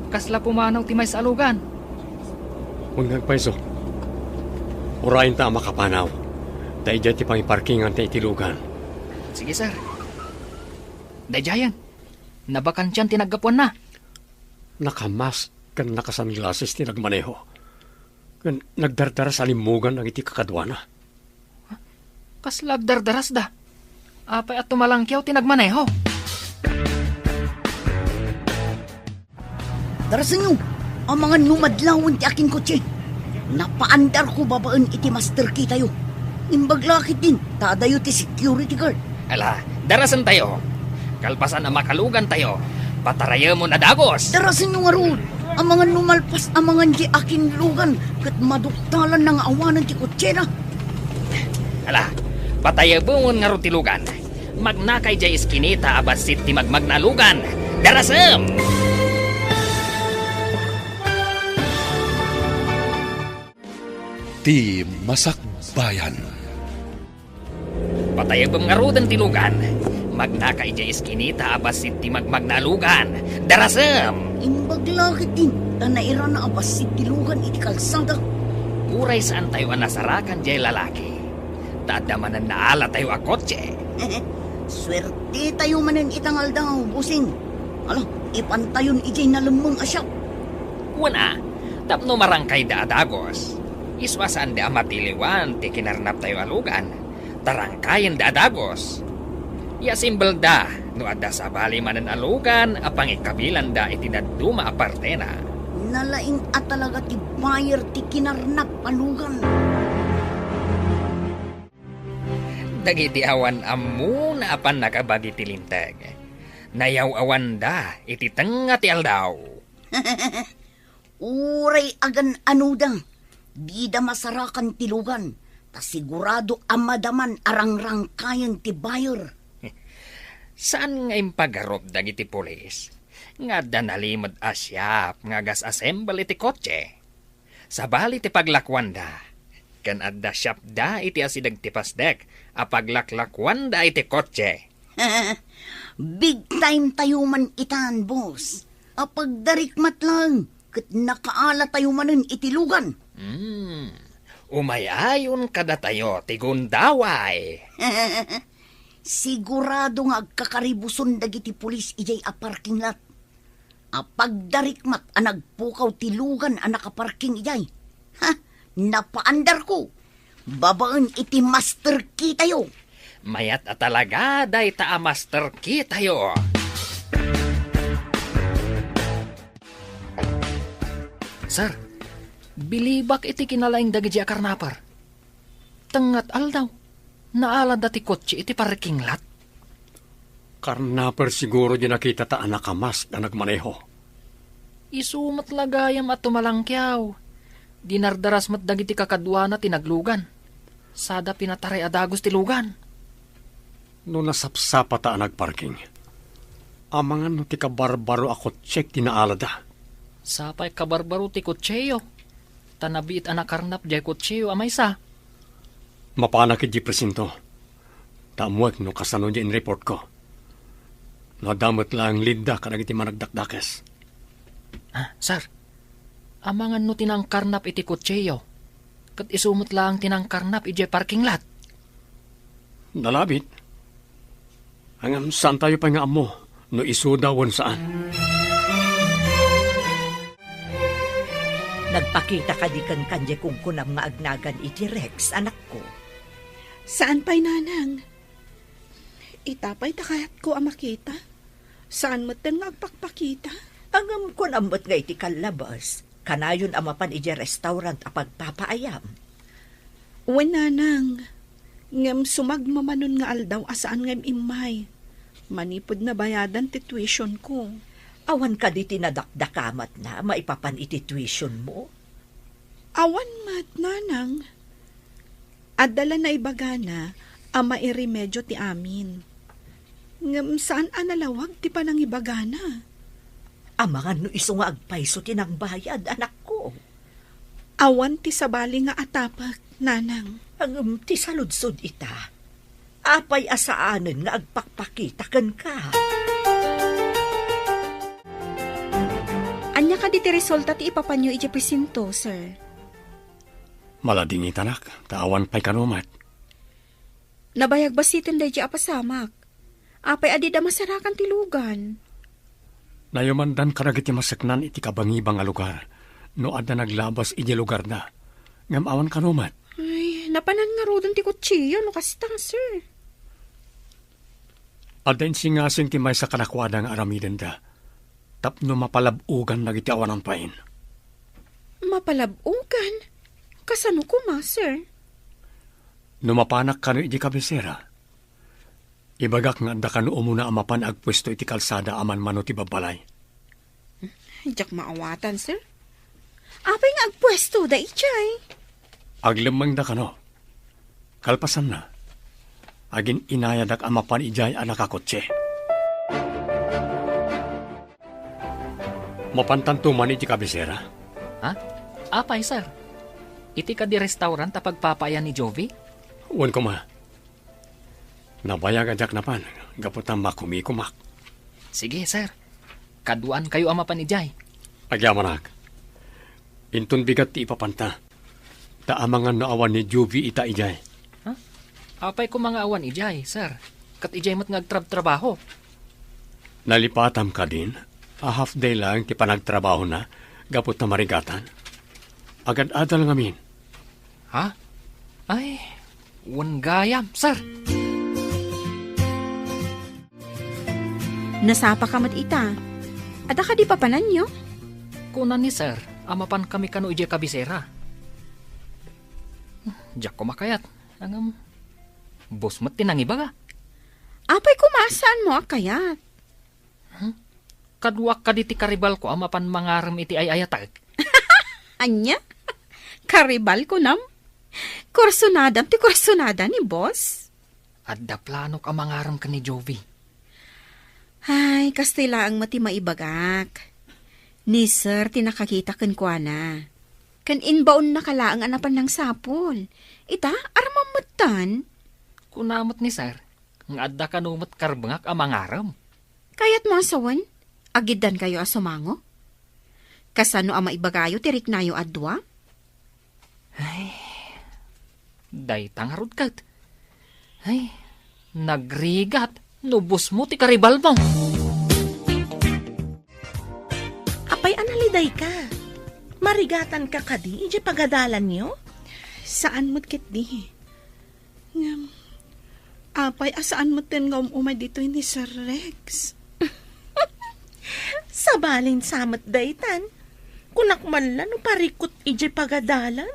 Kasla pumanaw ti maysa a lugan? Wen nga agpayso. Urayenta a makapanaw. Ta idiay ti pangiparkinganta iti lugan. Sige, sir. Daydiayen, nabakantian ti naggapuanna. Nakamask ken nakasunglasses ti nagmaneho. Ken nagdardaras a limmugan dagiti kakaduana. Kasla agdardarasda? Apay a tumalangkiaw ti nagmaneho? Darasenyo, amangan no madlawen ti akin kotse. Napaandarko babaen iti master key tayo. Imbag la ketdin, ta adayo ti security guard. Ala, darasentayo. Kalpasan a makalugantayo, patarayemon a dagus. Darasenyo ngarud, amangan no malpas amangan di akin lugan, ket maduktalanna nga awanen ti kotsena. Ala, patayemon ngarud ti lugan. Magnaka idiay iskinita a bassit ti magmagna a lugan. Darasem! Ti Masakbayan. Patayabem ngaruden ti lugan. Magnaka idiay iskinita a bassit ti magmagna a lugan. Darasem! Imbag la ketdin, ta nairana a bassit ti lugan iti kalsada. Uray saantayo a nasarakan diay lalaki, ta adda manen naalatayo a kotse. Suertetayo manen ita nga aldaw, bossing. Ala, ipantayon idiay nalemmeng a shop. Wen a, tapno marangkayda a dagus. Isu a saanda a matiliwan ti kinarnaptayo a lugan, ta rangkayenda a dagus. Iasimbelda no adda sabali manen a lugan a pangikabilanda iti dadduma a partena. Nalaing a talaga ti buyer ti kinarnap a lugan. Dagiti awan ammona a pannakabagi ti linteg, nayaw-awanda iti tengnga ti aldaw. Uray agan-anoda, dida masarakan ti lugan, ta sigurado a madaman a rangrangkayen ti buyer. Saan nga impagarup dagiti pulis nga adda nalimed a shop nga agas-assemble iti kotse. Sabali ti paglakuanda, ken adda shopda iti asideg ti pasdek a paglaklakuanda iti kotse. Big time tayo man itan, boss. Apagdarikmat lang, ket nakaala tayo manen iti lugan. Hmm, umay-ayon kadatayo ti gundaway. Sigurado nga agkakaribuson dagiti pulis idiay a parking lot. Apagdarikmat a nagpukaw ti lugan a nakaparking idiay. Ha? Napaandarko. Babaen iti master key tayo. Mayat a talaga dayta a master key tayo. Sir, bilibak iti kinalaing dagiti a karnaper. Tengnga ti aldaw, naalada ti kotse iti parking lot. Karnaper siguro di nakitata a nakamask a nagmaneho. Isu met la gayam a tumalangkiaw. Dinardaras met dagiti kakaduana ti naglugan. Sada pinataray a dagus ti lugan. No nasapsapata a nagparking, amangan no ti kabarbaro a kotsek ti naalada. Sapay kabarbaro ti kotseyo, ta nabiit a nakarnap diay kotseyo a maysa. Mapanak idiay presinto, ta ammoek no kasano diay inreportko. No adda met laeng leadda kadagiti managdakdakes. Ah, sir, amangan no ti nangkarnap iti kotseyo, ket isu met laeng ti nangkarnap idiay parking lot. Nalabit. Ngem saantayo pay nga ammo no isuda wen saan. Nagpakita kadi kenka diay kunkunam nga agnagan iti Rex, anakko? Saan pay, nanang. Ita pay ta kayatko a makita. Saan metten nga agpakpakita? Ngem kunam met nga iti kallabas, kanayon a mapan idiay restaurant a pagpapaayam. Wen, nanang. Ngem sumagmamanon nga aldaw a saan nga im-immay. Manipud nabayadan ti tuition ko. Awan kadi ti nadakdakamatna maipapan iti tuitionmo? Awan met, nanang. Adda la naibagana a mairemedio ti amin. Ngem saan a nalawag ti panangibagana. Amangan no isu nga agpayso ti nangbayad, anakko. Awan ti sabali nga atapek, nanang. Ngem ti saludsod ita, apay a saanen nga agpakpakita kenka? Ania kadi ti resulta ti ipapanyo idiay presinto, sir? Maladingitanak, ta awan pay kano met. Nabayag basiten daydi a pasamak. Apay a dida masarakan ti lugan? Nayamandan kadagiti maseknan iti kabangibang a lugar no adda naglabas idiay lugarda. Ngem awan kano met. Ay, napanan ngaruden ti kutsiyo no kasta, sir. Adda insingasing ti maysa kadakuada nga aramidenda tapno mapalab-ogan dagiti awanan pain. Mapalab-ogan? Kasano koma, sir? No mapanak kano idiay kabisera, ibagak nga adda kano umuna a mapan agpuesto iti kalsada a manmano ti babbalay. Diak maawatan, sir. Apay nga agpuestoda idiay? Aglemmengda kano. Kalpasanna, agin-inayadak a mapan idiay a nakakotse. Mapantanto man iti kabisera? Ha? Apay, sir? Iti kadi restaurant a pagpapaayan ni Jovi? Wen koma. Nabayag a diak napan, gapu ta makumikumak. Sige, sir. Kaduaankayo a mapan idiay. Agyamanak. Inton bigat ti ipapanta. Ta amangan no awan ni Juvie ita idiay. Ha? Apay koma nga awan idiay, sir? Ket idiay met nga agtrabtrabaho. Nalipatam kadin a half day laeng ti panagtrabahona gapu ta marigatan. Agad-adal ngamin. Ha? Ay, wen gayam, sir. Nasapaka met ita. Adda kadi papananyo? Kuna ni sir a mapankami kano idiay kabisera. Diak koma kayat, ngem bus met ti nangibaga. Apay koma a saanmo a kayat? Hmm? Kaduak kadi ti karibalko a mapan mangarem iti ay-ayatek. Ania? Karibal kunam? Kursunadam ti kursunada ni boss? Adda planok a mangarem ken ni Jovi. Ay, kastoy laeng met ti maibagak. Ni Sir ti nakakita kenkuana. Ken inbaonnaka laeng a napan nangsapul. Ita, aramam metten. Kuna met ni Sir nga adda kano met karbengak a mangarem. Kayatmo a sawen, agiddankayo a sumango? Kasano a maibagayo ti riknayo a dua? Ay, dayta ngarud ket. Ay, nagrigat no busmo ti karibalmo. Apay a nalidayka? Marigatanka kadi idiay pagadalanyo? Saan met ketdi. Ngem, apay a saan metten nga um-umay ditoy ni Sir Rex? Sabalin sa met daytan. Kunak man la no parikut idiay pagadalan.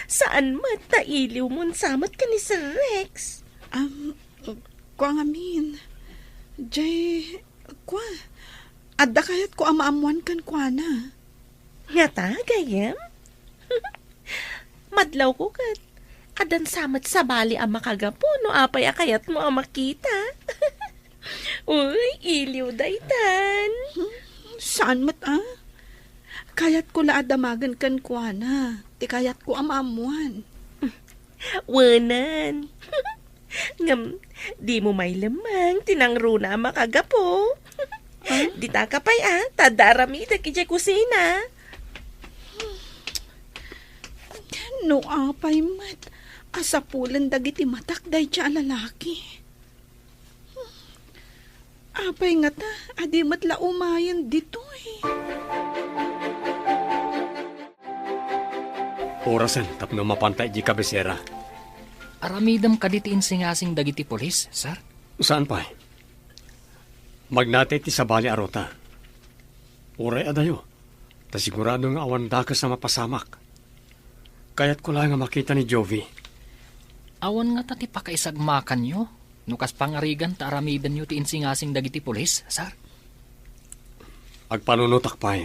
Saan met ta iliwmon sa met ken ni Sir Rex? Am, kua ngamin. Jay, kua, adda kayatko a maammoan kenkuana. Ngata, gayyem? Madlawko ket addan sa met sabali a makagapu no apay a kayatmo a makita. Uy, iliw daytan. Saan met a? Kayatko la a damagen kenkuana ti kayatko a maammoan. Wenan. Ngem, dimo mailemmeng ti nangruna a makagapu. Ah? Ditaka pay a, ta adda aramidek idiay kusina. No apay met a sapulen dagiti matak daydiay a lalaki. Apay ngata a di met la umayen ditoy? Orasen tapno mapanta idiay kabisera. Aramidem kadi ti insingasing dagiti pulis, sir? Saan pay? Magnatay ti sabali a ruta. Uray adayo, ta sigurado nga awan dakes a mapasamak. Kayatko laeng a makita ni Jovi. Awan ngata ti pakaisagmakanyo no kas pangarigan ta aramidenyo ti insingasing dagiti pulis, sir? Agpanunotak pay,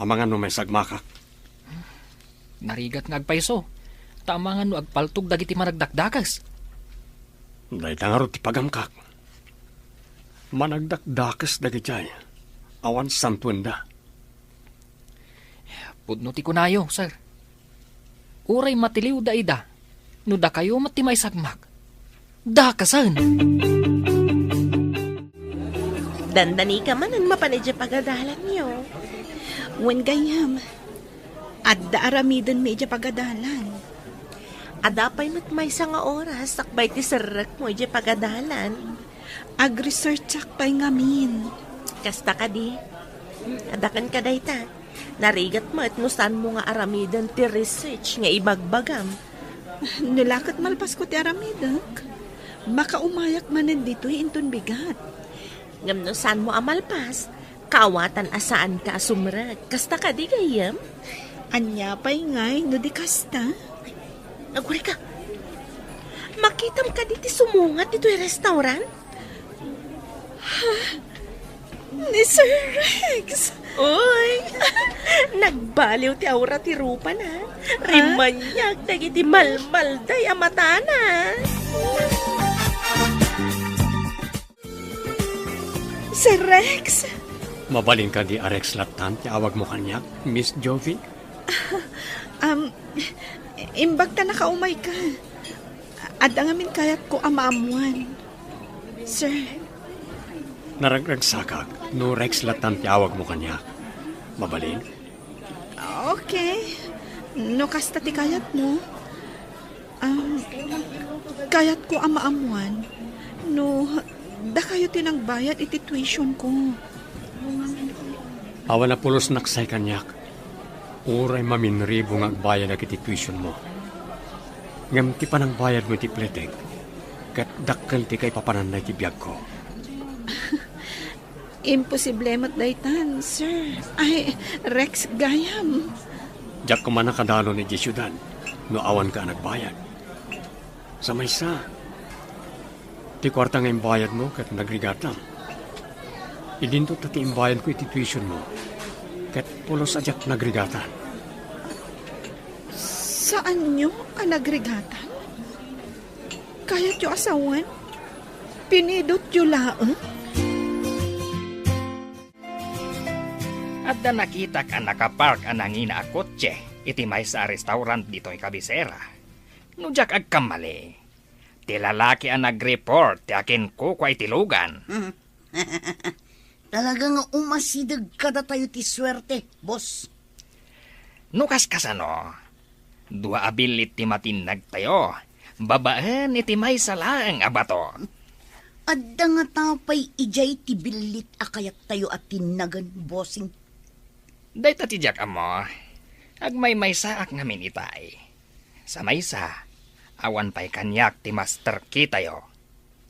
amangan no maisagmakak. Narigat nga agpayso, ta amangan no agpaltog dagiti managdakdakes. Dayta ngarud ti pagamkak. Managdakdakes dagijay, awan santuenda. Pudno ti kunayo, sir. Uray matiliwda ida, no dakayo met ti maisagmak, dakasen. Dandanika manen mapan idiay pagadalanyo. Wen gayyem, adda aramidenmi idiay pagadalan. Adda pay met maysa nga oras sakbay ti serrekmo idiay pagadalan. Agresearchak pay ngamin. Kasta kadi? Adda kenka dayta. Narigat met no saanmo nga aramiden ti research nga ibagbagam. No la ket malpasko ti aramidek, makaumayak manen ditoy inton bigat. Ngem no saanmo a malpas, kaawatan a saanka a sumrek. Kasta kadi gayyem? Ania pay ngay no di kasta? Agurayka. Makitam kadi ti sumungat ditoy restaurant? Ha? Ni Sir Rex? Uy! Nagbaliw ti aura ti rupana. Rimaniag dagiti malmalday a matana. Sir Rex? Mabalin kadi a Rex lattan ti awagmo kaniak, Miss Jovi? Um, imbag ta nakaumayka. Adda ngamin kayatko a maammuan. Sir. Naragragsakak no Rex lattan ti awagmo kaniak. Mabalin? Okay. No kasta ti kayatmo, um, kayatko a maammuan no dakayo ti nagbayad iti tuition ko. Awan a pulosnak say kaniak. Uray maminribo nga agbayadak iti tuitionmo. Ngem ti panangbayadmo iti pletek, ket dakkel ti kaipapananna iti biagko. Imposible met daytan, sir. Ay, Rex gayam. Diak koma nakadalon idiay siudad no awanka a nagbayad. Sa maysa, ti kuarta nga imbayadmo ket nagrigatam. Idinto ta ti imbayadko iti tuitionmo, ket pulos a diak nagrigatan. Saanyo a nagrigatan? Kayatyo a sawen? Pinidotyo laeng? Adda nakitak a nakapark a nangina a kotse iti maysa a restaurant ditoy kabisera. No diak agkammali, ti lalaki a nag-report ti akinkukua iti lugan. Hmm. Talaga nga umasideg kadatayo ti suerte, boss. No kaskasano, dua a billit ti matinnagtayo, babaen iti maysa laeng a bato. Adda ngata pay idiay ti billit a kayattayo a tinnagen, bossing? Dayta ti diak ammo. Agmaymaysaak ngamin itay. Sa maysa, awan pay kaniak ti master key tayo.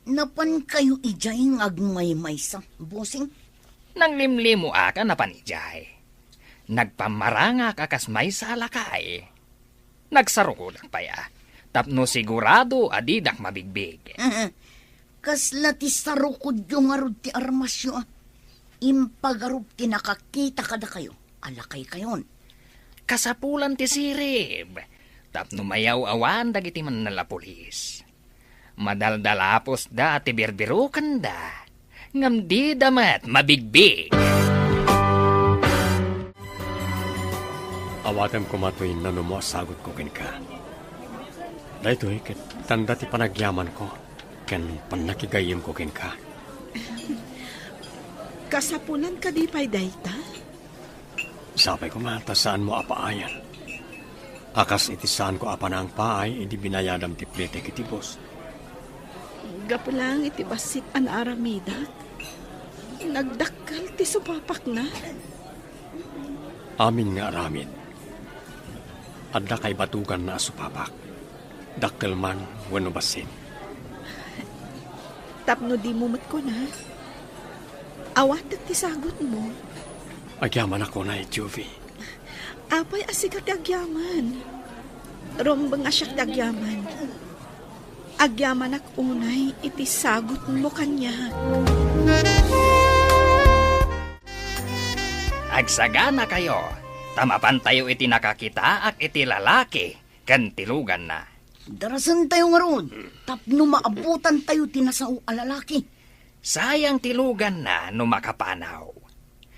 Napankayo idiay nga agmaymaysa, bossing? Nanglimlimoak a napan idiay. Nagpammarangak a kas maysa a lakay. Nagsarukodak pay a, tapno sigurado a didak mabigbig. Kasla ti sarukodyo ngarud ti armasyo a. Impagarup ti nakakita kadakayo a lakaykayon. Kasapulan ti sirib, tapno mayaw-awan dagiti mannalapulis. Madaldalapusda ti birbirukenda, ngem dida met mabigbig. Awatem koma toy nanumo a sagutko kenka. Daytoy ket tanda ti panagyamanko ken pannakigayyemko kenka. Kasapulan kadi pay dayta? Sapay koma ta saanmo a paayan a kas iti saanko a panangpaay idi binayadam ti pletek iti boss. Gapu laeng iti bassit a naaramidak, nagdakkel ti supapakna. Amin nga aramid, adda kaibatuganna a supapak. Dakkel man wenno bassit. Tapno dimo met kuna, awatek ti sagutmo. Agyamanak unay, Juvie. Apay a sika ti agyaman? Rumbeng a siak ti agyaman. Agyamanak unay iti sagutmo kaniak. Agsaganakayo, ta mapantayo iti nakakitaak iti lalaki ken ti luganna. Darasentayo ngarud, tapno maabutantayo ti nasao a lalaki. Sayang ti luganna no makapanaw.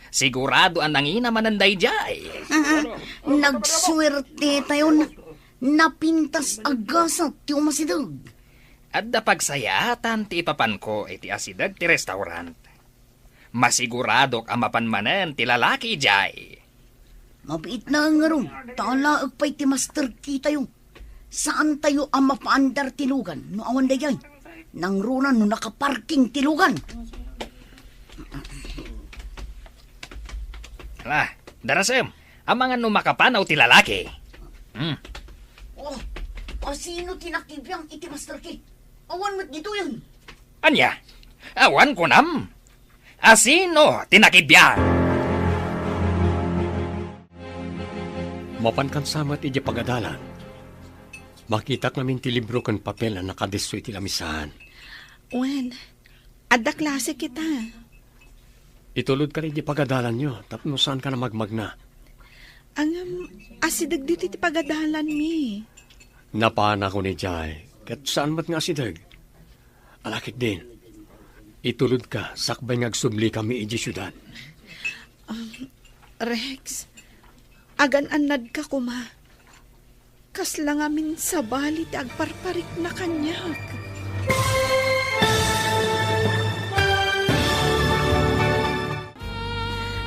Sigurado a nangina manen daydiay. Nagsuertetayon. Napintas a gasat ti umasideg. Adda pagsayaatan ti ipapanko iti asideg ti restaurant. Masiguradok a mapan manen ti lalaki idiay. Mabiit na ngarud, ta alaek pay ti master key tayo. Saantayo a mapaandar ti lugan no awan daydiay. Nangruna no nakaparking ti lugan. Ala, darasem, amangan no makapanaw ti lalaki. Hmm. Oh, asino ti nakibiang iti master key? Awan met ditoyen. Ania? Awan kunam? Asino ti nakibiang? Mapankan sa met idiay pagadalan. Makitak ngamin ti libro ken papel a nakadisso iti lamisaan. Wen, adda klase kita. Itulodka idiay pagadalanyo tapno saanka a magmagna. Ngem, asideg ditoy ti pagadalanmi. Napanakon idiay, ket saan met nga asideg. Ala ketdin, itulodka sakbay nga agsublikami idiay siudad. Um, Rex, agan-annadka koma. Kasla ngamin sabali ti agparparikna kaniak.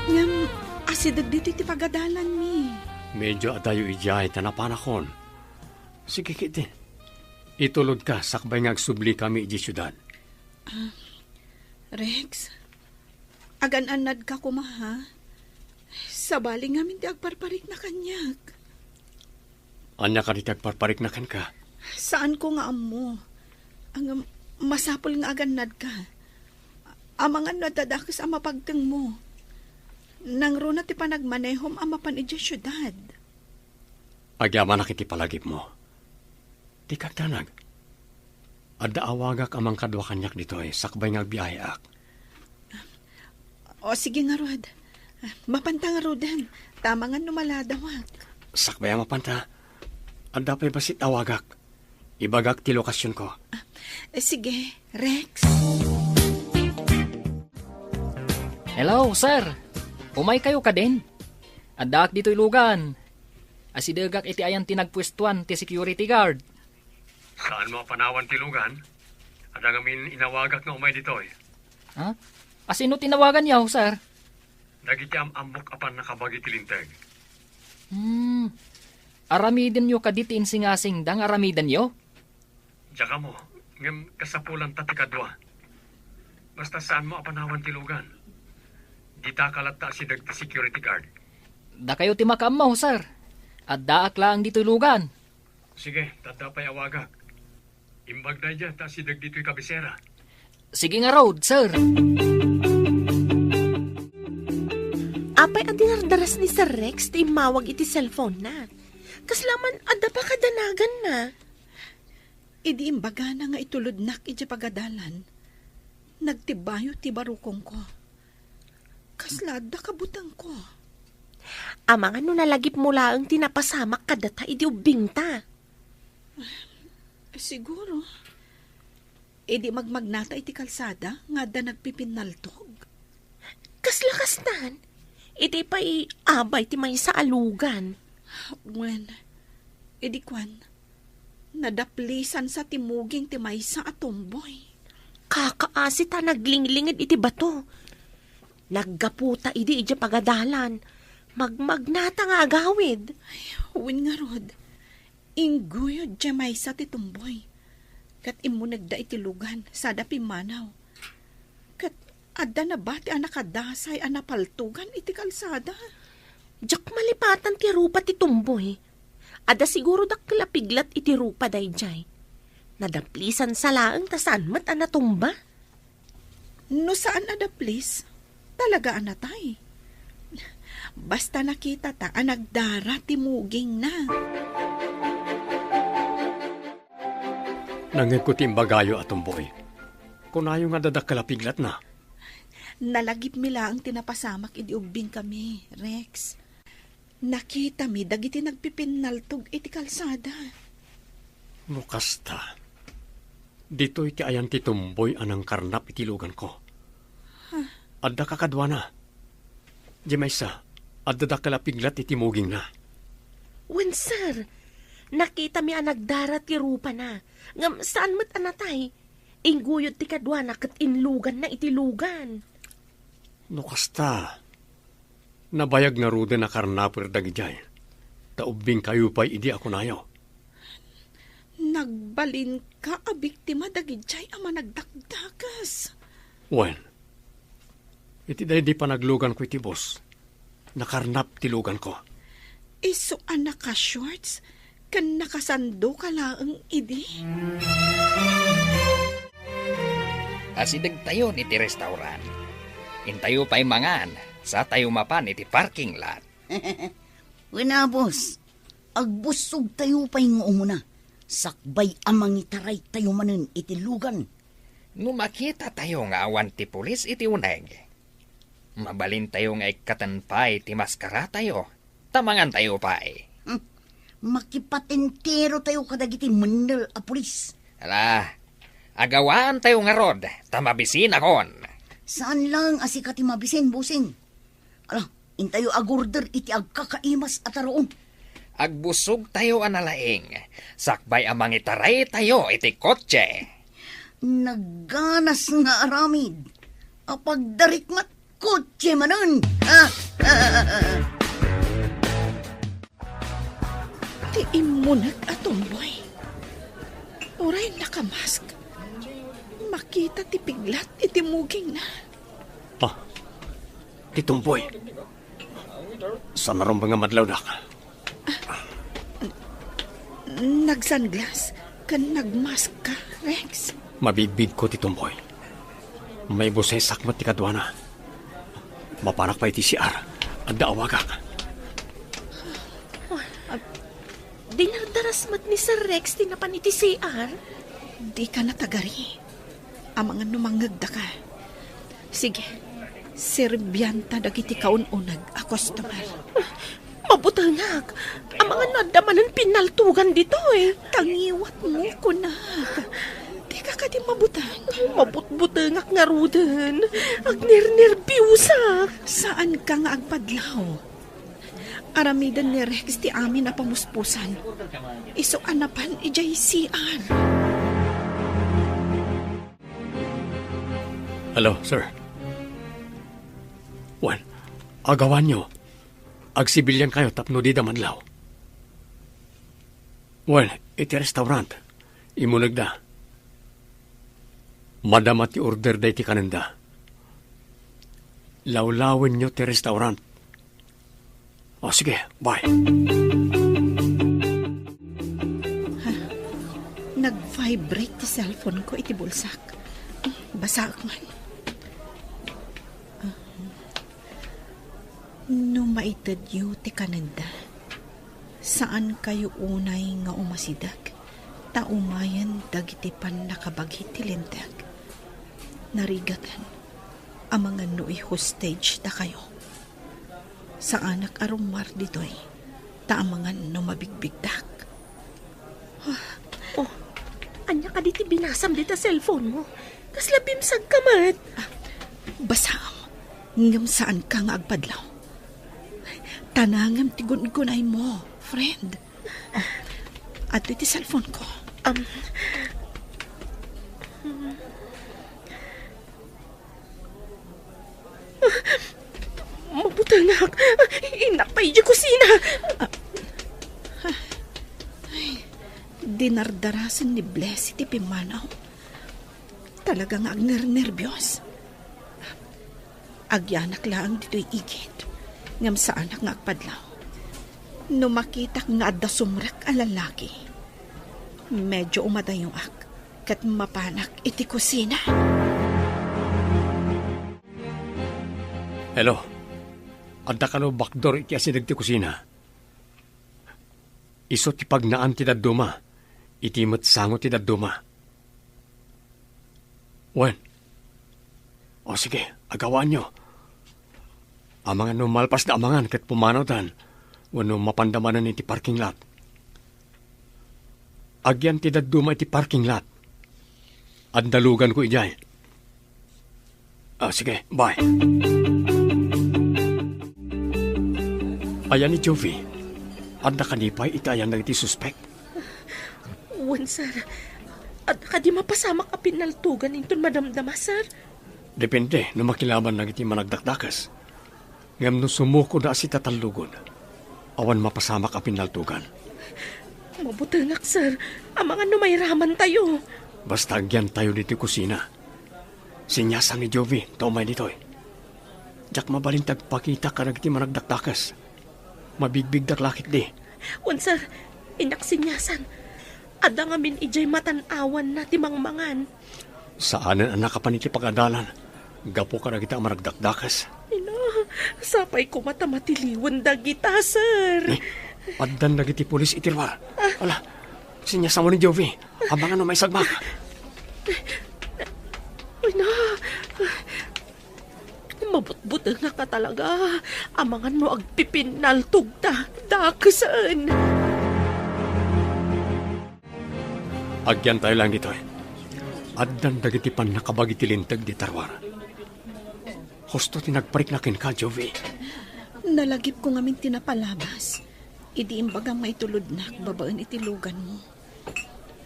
Ngem, asideg ditoy ti pagadalanmi. Medio adayo idiay ta napanakon. Sige ketdin. Itulodka sakbay nga agsublikami idiay siudad. Ah, Rex, agan-annadka koma, ha? Sabali ngamin ti agparparikna kaniak. Ania kadi ti agparparikna kenka? Saanko nga ammo. Ngem, masapul nga agannadka. Amangan no adda dakes a mapagtengmo. Nangruna ti panagmanehom a mapan idiay siudad. Agyamanak iti palagipmo. Dika agdanag. Adda awagak a mangkadua kaniak ditoy sakbay nga agbiaheak. O, sige ngarud. Mapanta ngaruden, ta amangan no maladawak. Sakbay a mapanta, adda pay bassit awagak. Ibagak ti lokasionko. Eh, sige, Rex. Hello, sir. Umaykayo kadin? Addaak ditoy lugan. Asidegak iti ayan ti nagpuestuan ti security guard. Saanmo a panawan ti lugan? Adda ngamin inawagak nga umay ditoy. Ha? Asino ti inawaganyo, sir? Dagiti am-ammok a pannakabagi ti linteg. Hmm. Aramidenyo kadi ti insingasingda nga aramidenyo? Diak ammo, ngem kasapulanta ti kadua. Basta saanmo a panawan ti lugan. Ditaka latta asideg ti security guard. Dakayo ti makaammo, sir. Addaak laeng ditoy lugan. Sige, ta adda pay awagak. Imbag daydiay ta asideg ditoy kabisera. Sige ngarud, sir. Apay a dinardaras ni Sir Rex ti immawag iti cellphone-na? Kasla man adda pakadanaganna. Idi imbagana nga itulodnak idiay pagadalan, nagtibayo ti barukongko. Kasla adda kabutengko. Amangan no nalagipmo laeng ti napasamak kadata idi ubbingta. Siguro. Idi magmagnata iti kalsada nga adda nagpipinnaltog. Kasla kastan? Iti pay abay ti maysa a lugan. Wen, idi kuan, nadaplisansa ti muging ti maysa a tomboy. Kakaasi ta naglinglinged iti bato. Naggaputa idi idiay pagadalan. Magmagnata nga agawid. Ay, wen ngarud. Ingguyod diay maysa ti tomboy, ket immunegda iti lugan sada pimmanaw. Ket adda nabati a nakadasay a napaltogan iti kalsada. Diak malipatan ti rupa ti tomboy. Adda siguro dakkel a piglat iti rupa daydiay. Nadaplisansa laeng ta saan met a natumba. No saan a daplis, talaga a natay. Basta nakitata a nagdara ti mugingna. Nangngegko ti imbagayo a tomboy. Kunayo nga adda dakkel a piglatna. Nalagipmi laeng ti napasamak idi ubbingkami, Rex. Nakitami dagiti nagpipinnaltog iti kalsada. No kasta, ditoy ti ayan ti tumboy a nangkarnap iti luganko. Adda kakaduana. Di maysa, adda dakkel a piglat iti mugingna. Wen, sir. Nakitami a nagdara ti rupana. Ngem saan met a natay. Ingguyod ti kaduana ket inluganna iti lugan. No kasta, nabayag ngaruden a karnaper dagidiay, ta ubbingkayo pay idi a kunayo. Nagbalinka a biktima dagidiay a managdakdakes. Wen, iti daydi panagluganko iti bus, nakarnap ti luganko. Isu a naka-shorts ken nakasandoka laeng idi. Asidegtayon iti restaurant. Intayo pay mangan, satayo mapan iti parking lot. Wen a, boss. Agbussogtayo pay nga umuna, sakbay a mangitaraytayo manen iti lugan. No makitatayo nga awan ti pulis iti uneg, mabalintayo nga ikkaten pay ti maskaratayo, ta mangantayo pay. Hmm. Makipatenterotayo kadagiti mennel a pulis. Ala, agawaantayo ngarud, ta mabisinakon. Saan laeng a sika ti mabisin, bossing. Ala, intayo agorder iti agkakaimas a taruon. Agbussogtayo a nalaing, sakbay a mangitaraytayo iti kotse. Nagganas nga aramid. Apagdarikmat kotse manen. Ah, ah, ah, ah. Ti immuneg a tumboy. Uray nakamask. Makita ti piglat iti mugingna. Ah, ti tumboy. Saan a rumbeng a madlawdak. Nagsunglass ken nagmask ka, Rex? Mabigbigko ti tumboy. Maibusesak met ti kaduana. Mapanak pay iti C R. Adda awagak. Dinardaras met ni Sir Rex ti napan iti C R? Dika natagari. Amangan no mangngegdaka. Sige, serbianta dagiti kaun-uneg a customer. Mabutengak. Amangan no adda manen pinnaltogan ditoy. Tangiwatmo, kunak. Dika kadi mabuteng? Mabutbutengak ngaruden. Agnernerbiusak. Saanka nga agpadlaw. Aramiden ni Rex ti amin a pamuspusan. Isu a napan idiay C R. Hello, sir. Wen, agawanyo. Agsibiliankayo tapno dida madlaw. Wen, iti restaurant. Immunegda. Madama ti order dayta kanenda. Lawlawenyo ti restaurant. O, sige, bye. Ha? Nag-vibrate ti cellphone ko iti bulsak. Basaek man. No maitedyo ti kanenda, saankayo unay nga umasideg, ta umayen dagiti pannakabagi ti Linteg. Narigaten, amangan no i-hostage dakayo. Saanak a rummuar ditoy, ta amangan no mabigbigdak. Oh, ania kadi ti binasam dita cellphone mo? Kasla bimsag ka met. Ah, basaam, ngem saanka nga agpadlaw. Tanangem ti gun-unay mo, friend. Oh, adtoy ti cellphone ko. Um, Mabutengak. Innak pay idiay kusina. Ah, ay, dinardarasen ni Blessy ti pimmanaw. Talaga nga agnernerbios. Agyanak laeng ditoy igid, ngem saanak nga agpadlaw. No makitak nga adda sumrek a lalaki, medyo umadayoak ket mapanak iti kusina. Hello. Adda kano backdoor iti asideg ti kusina. Isu ti pagnaan ti dadduma, iti met sango ti dadduma. Wen. O sige, Agawaanyo. Amangan no malpasda amangan ket pumanawdan wenno mapanda manen iti parking lot. Agyan ti dadduma iti parking lot. Adda luganko idiay. Ah, sige, bye. Ayan ni Jovi. Adda kadi pay iti ayan dagiti suspek? Wen, sir. Adda kadi mapasamak a pinnaltogan inton madamdama, sir? Depende no makilaban dagiti managdakdakes. Ngem no sumukoda a sitatallugod, awan mapasamak a pinnaltogan. Mabutengak, sir. Amangan no mairamantayo. Basta agyantayo ditoy kusina. Sinyasan ni Jovi ta umay ditoy. Diak mabalin ti agpakita kadagiti managdakdakes. Mabigbigdak la ketdi. Wen, sir. Innak sinyasan. Adda ngamin idiay matan-awanna ti mangmangan. Saanen a nakapan iti pagadalan gapu kadagita a managdakdakes. Ina, sapay koma ta matiliwen dagita, sir. Eh, addan dagiti pulis iti lugar. Ah. Ala, sinyasan ni Jovi. Amangan no maisagmak. Ina, mabutbutengak a talaga. Amangan no agpipinnaltogda dakesen. Agyantayo laeng ditoy. Addan dagiti pannakabagi ti linteg dita ruar. Husto ti nagparikna kenka, Jovi. Nalagipko ngamin ti napalabas idi imbagam nga itulodnak babaen iti luganmo.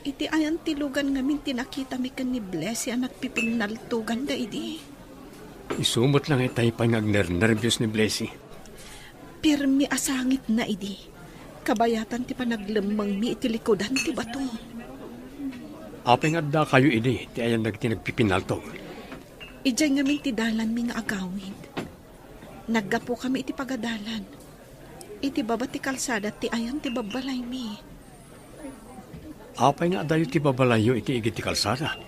Iti ayan ti lugan ngamin ti nakitami ken ni Blessy a nagpipinnaltoganda idi. Isu met la nga itay pay nga agnernerbios ni Blessy. Pirmi a sangitna idi. Kabayatan ti panaglemmengmi iti likudan ti bato. Apay nga addakayo idi ti ayan dagiti nagpipinnaltog? Idiay ngamin ti dalanmi nga agawid. Naggapukami iti pagadalan. Iti baba ti kalsada ti ayan ti babbalaymi. Apay nga adayo ti babalayyo iti igid ti kalsada?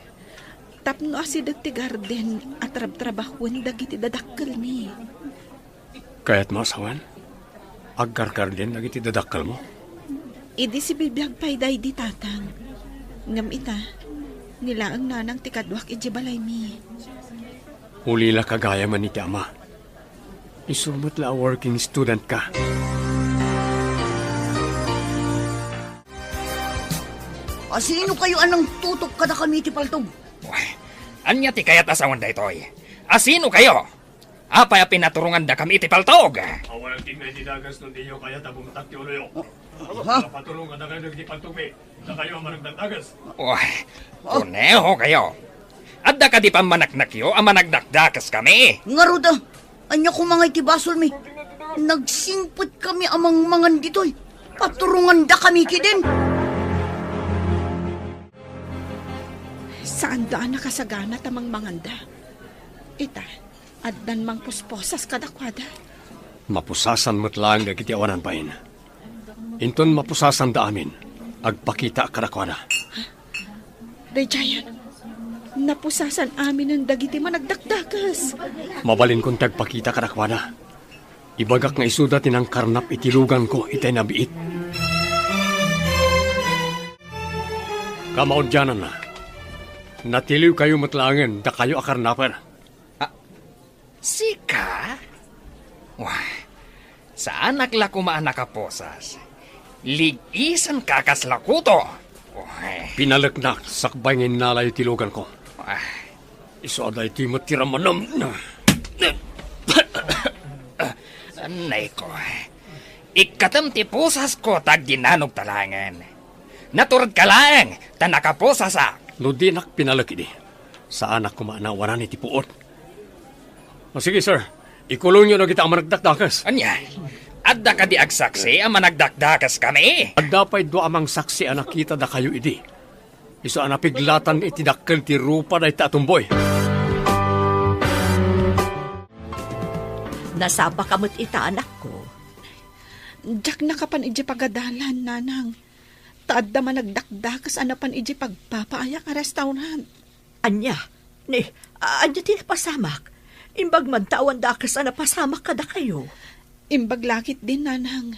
Tapno asideg ti garden a trabtrabahoen dagiti dadakkelmi. Kayatmo a sawen? Aggargarden dagiti dadakkelmo? Idi sibibiag pay daydi, Tatang. Ngem ita, ni laeng nanang ti kaduak idiay balaymi. Ulila ka gayam iti ama. Isu met la a working student ka. A, sino kayo a nangtutok kadakami iti paltog? Uy, ania ti kayat a sawen daytoy? A, sino kayo? Apay a pinaturongandakami iti paltog? Awan ket nga iti dagas no diyo kayat a bumtak ti uloyo. Ha? Paturongandakayo dagiti paltogmi. Dakayo a managdakdakes. Uy, koneho kayo. Adda kadi pammanaknakyo a managdakdakes kami? Ngarud a, ania koma nga iti basolmi? Nagsingpet kami a mangmangan ditoy. Paturongandakami ketdin. Saanda a nakasagana ta mangmanganda. Ita, addan mangpusposas kadakuada. Mapusasan met laeng dagiti awanan bain. Inton mapusasanda amin, agpakitaak kadakuada. Daydiayen, napusasan aminen dagiti managdakdakes. Mabalinkon ti agpakita kadakuada. Ibagak nga isuda ti nangkarnap iti luganko itay nabiit. Kamaudiananna, natiliwkayo met laengen dakayo a karnaper. Ah, sika? Wah, saanak la koma a nakaposas. Lig-isanka a kasla kuto. Wah. Pinaleknak sakbay nga innalayo ti luganko. Wah. Isu a daytoy met ti rammanam. Nay ko. Ikkatem ti pusasko ta agdinanogta laengen. Naturedka laeng ta nakapusasak. No dinak pinalek idi, saanak koma a nawanan iti puot. O sige, sir. Ikulongyo dagita a managdakdakes. Ania? Adda kadi agsaksi a managdakdakes kami? Adda pay dua a mangsaksi a nakita dakayo idi. Isu a napiglatan iti dakkel ti rupa dayta a tumboy. Nasapaka met ita, anakko. Diak nakapan idiay pagadalan, nanang. Ta adda managdakdakes a napan idiay pagpapaayak a restaurant. Ania? Ni, a-, ania ti napasamak? Imbag man ta awan dakes a napasamak kadakayo. Imbag la ketdin, nanang.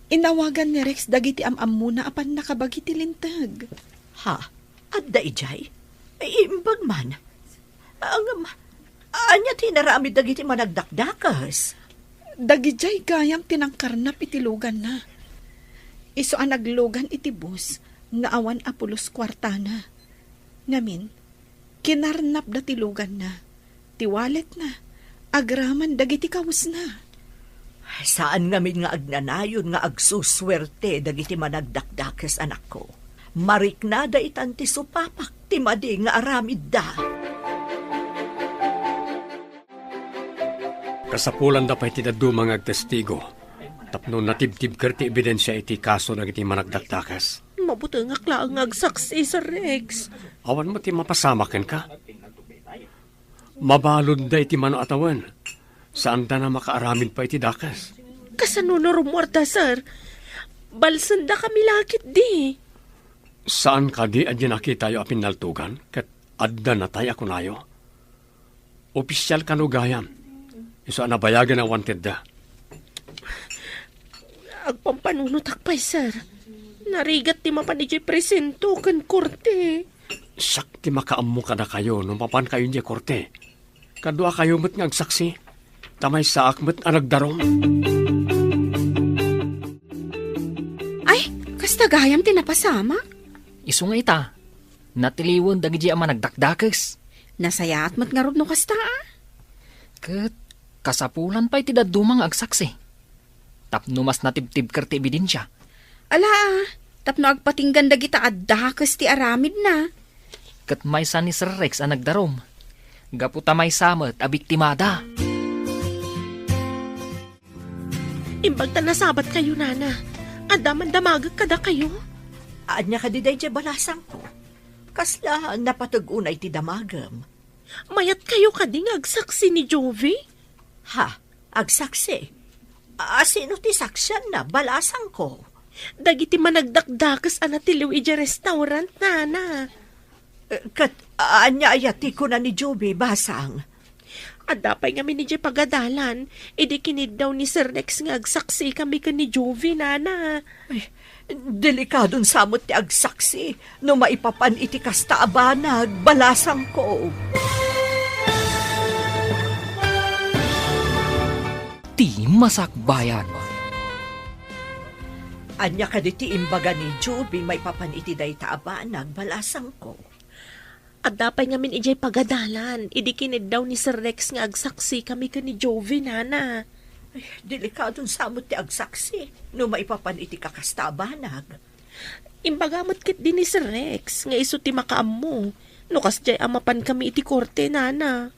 Inawagan ni Rex dagiti am-ammona a pannakabagi ti linteg. Ha? Adda idiay? Imbag man. Ngem, Ania ti inaramid dagiti managdakdakes? Dagidiay gayam ti nangkarnap iti luganna. Isu a naglugan iti bus nga awan a pulos kuartana. Ngamin, kinarnapda ti luganna, ti walletna, agraman dagiti kawesna. Saan ngamin nga agnanayon nga agsusuerte dagiti managdakdakes, anakko. Mariknada itan ti supapak ti madi nga aramidda. Kasapulanda pay ti dadduma nga agtestigo tapno natibtibker ti ebidensia iti kaso dagiti managdakdakes. Mabutengak laeng nga agsaksi, Sir Rex. Awan met ti mapasamak kenka. Mabaludda iti mano a tawen. Saanda a makaaramid pay iti dakes. Kasano no rummuarda, sir? Balsendakami la ketdi. Saan kadi a diay nakitayo a pinnaltogan ket adda natay a kunayo? Opisial kano gayam? Isu a nabayagen a wantedda. Agpampanunotak pay, sir. Narigat ti mapan idiay presento ken korte. Siak ti makaammo kadakayo no mapankayo idiay korte. Kaduakayo met nga agsaksi, ta maysaak met a nagdarum. Ay, kasta gayam ti napasamak? Isu nga ita, natiliwen dagidiay a managdakdakes. Nasayaat met ngarud no kasta, a? Ket kasapulan pay ti dadduma nga agsaksi. Tapno mas natibtibker ti ebidensia. Ala, a, tapno agpatinggan dagita a dakes ti aramidna. Ket maysa ni Sir Rex a nagdarum. Gapu ta maysa met a biktimada. Imbag ta nasabatkayo, nana. Adda man damagek kadakayo. Ania kadi daydiay balasangko? Kasla napateg unay ti damagem? Mayatkayo kadi nga agsaksi ni Jovie? Ha? Agsaksi? A, sino ti saksianna, balasangko? Dagiti managdakdakes a natiliw idiay restaurant, nana. Eh, ket ania aya ti kuna ni Jovie, basang? Adda pay ngamin idiay pagadalan, idi kiniddaw ni Sir Rex nga agsaksikami ken ni Jovie, nana. Ay, delikadon sa met ti agsaksi no maipapan iti kasta a banag, balasangko. Ti masakbayan. Ania kadi ti imbaga ni Jovie maipapan iti dayta a banag, balasangko? Adda pay ngamin idiay pagadalan, idi kiniddaw ni Sir Rex nga agsaksikami ken ni Jovie, nana. Ay, delikadon sa met ti agsaksi no maipapan iti kakasta a banag. Imbaga met ketdi ni Sir Rex nga isu ti makaammo no kasdiay a mapankami iti korte, nana.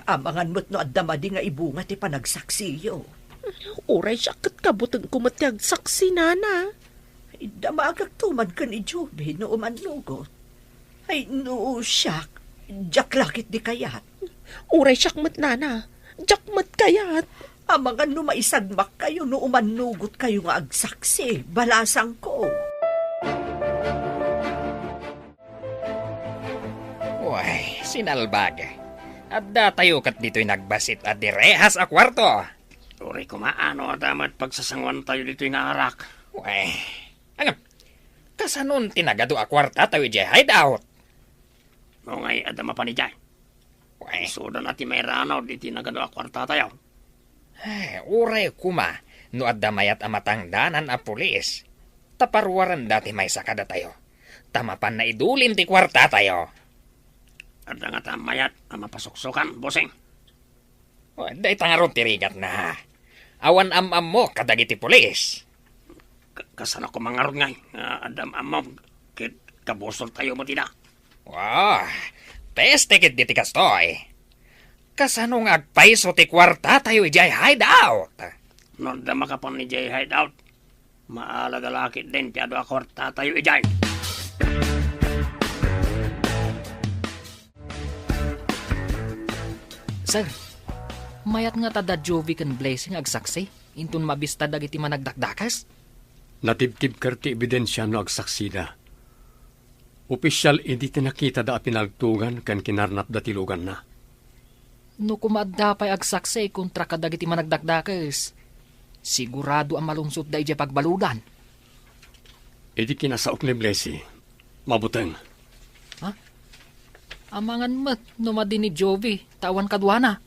Amangan met no adda madi nga ibunga ti panagsaksiyo. Uray siak ket kabutengko met ti agsaksi, nana. Damagakto man ken ni Jovie no umannugot. Ay, no siak, diak la ketdi kayat. Uray siak met, nana, diak met kayat. Amangan no maisagmakkayo no umannugotkayo nga agsaksi, balasangko. Uy, sinalbag. Addatayo ket ditoy nagbasit a direhas a kuarto. Uray koma, no adda met pagsasangoantayo ditoy nga arak. Uy, ngem, kasanon ti nagadu a kuartatayo idiay hideout? Nungay adda mapan idiay. Uy. Isuda na ti mairanaw ditoy nagadu a kuartatayo. Eh, uray koma, no adda mayat a matangdanan a pulis, ta paruarenda ti maysa kadatayo, ta mapan naidulin ti kuartatayo. Adda ngata mayat a mapasuksokan, bossing? O, dayta ngarud ti rigatna. Awan am-ammok kadagiti pulis. Ka-, kasano koma ngarud ngay nga adda am-ammom ket kabusortayo met ida? Wah, peste ketdi ti kastoy. Kasano nga agpayso ti kuartatayo idiay hideout? No adda makapan idiay hideout, maala da la ketdin ti adu a kuartatayo idiay. Sir, mayat ngata da Jovie ken Blessing nga agsaksi inton mabista dagiti managdakdakes? Natibtibker ti ebidensia no agsaksida. Opisial idi ti nakitada a pinaltogan ken kinarnapda ti luganna. No koma adda pay agsaksi kontra kadagiti managdakdakes, sigurado a malungsotda idiay pagbaludan. Idi kinasaok ni Blessy, mabuteng. Ha? Amangan met no madi ni Jovi, ta awan kaduana.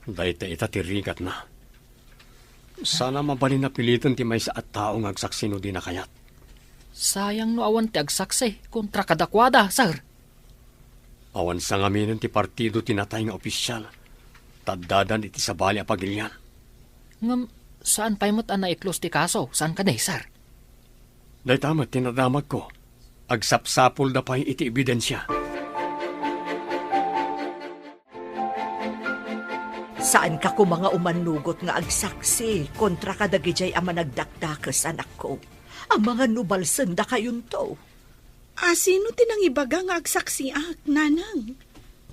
Dayta ita ti rigatna. Sana mabalin a piliten ti maysa a tao nga agsaksi no dina kayat. Sayang no awan ti agsaksi kontra kadakuada, sir. Awan sangaminen ti partido ti natay nga opisial, ta addadan iti sabali a pagilian. Ngem, saan pay met a naiklos ti kaso, saan kadi, sir? Dayta met ti nadamagko. Agsapsapulda pay iti ebidensia. Saanka koma nga umanugot nga agsaksi kontra kadagijay a managdakdakes, anakko. Amangan no balsendakayonto. A, sino ti nangibaga nga agsaksiak, nanang?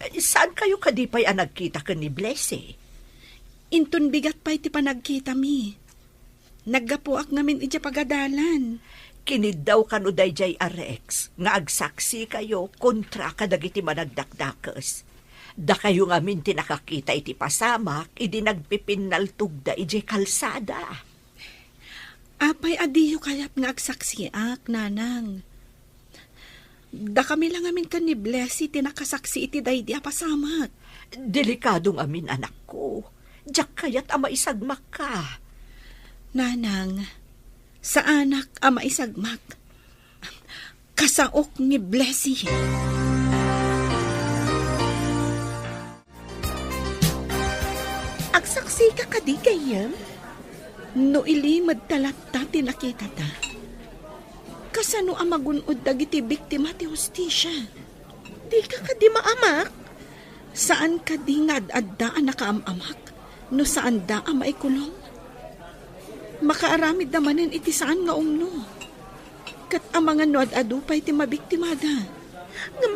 Eh, saankayo kadi pay a nagkita ken ni Blessy? Inton bigat pay ti panagkitami. Naggapuak ngamin idiay pagadalan. Kiniddaw kano daydiay a Rex nga agsaksikayo kontra kadagiti managdakdakes. Dakayo ngamin ti nakakita iti pasamak idi nagpipinnaltogda idiay kalsada. Apay a diyo kayat nga agsaksiak, nanang? Dakami la ngamin ken ni Blessy ti nakasaksi iti daydi a pasamak. Delikado ngamin, anakko. Diak kayat a maisagmakka. Nanang, saanak a maisagmak. Kasaok ni Blessy. Agsaksika kadi, gayyem? No ilimedta latta ti nakitata, kasano a magun-od dagiti biktima ti hustisia? Dika kadi maamak? Saan kadi nga ad-adda a nakaam-amak no saanda a maikulong? Makaaramidda manen iti saan nga umno. Ket amangan no ad-adu pay ti mabiktimada. Ngem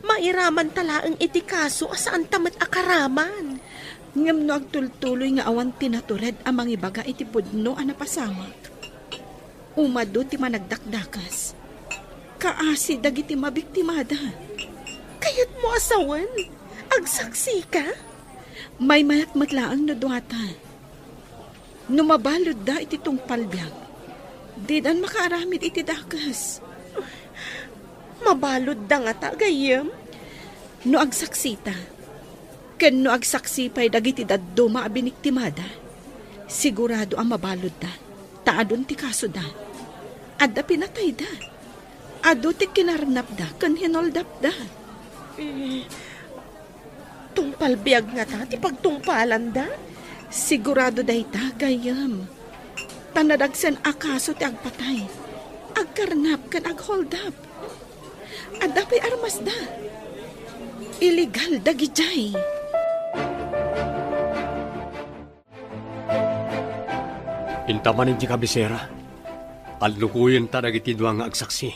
mairamanta laeng iti kaso a saanta met a karaman. Ngem no agtultuloy nga awan ti natured a mangibaga iti pudno a napasamak, umadu ti managdakdakes. Kaasi dagiti mabiktimada. Kayatmo a sawen? Agsaksika? Maymayat met laeng no duata. No mabaludda iti tungpal biag, didan makaaramid iti dakes. Mabaludda ngata, gayyem? No agsaksita, ken no agsaksi pay dagiti dadduma a biniktimada, sigurado a mabaludda, ta adun ti kasoda. Adda pinatayda. Adu ti kinarnapda ken hinoldapda. Eh, tungpal biag ngata ti pagtungpalanda? Sigurado dayta, gayyem. Ta nadagsen a kaso ti agpatay, agkarnap ken agholdap. Adda pay armasda. Illegal dagidiay. Inta manen ti kabisera, allukoyenta dagiti dua nga agsaksi.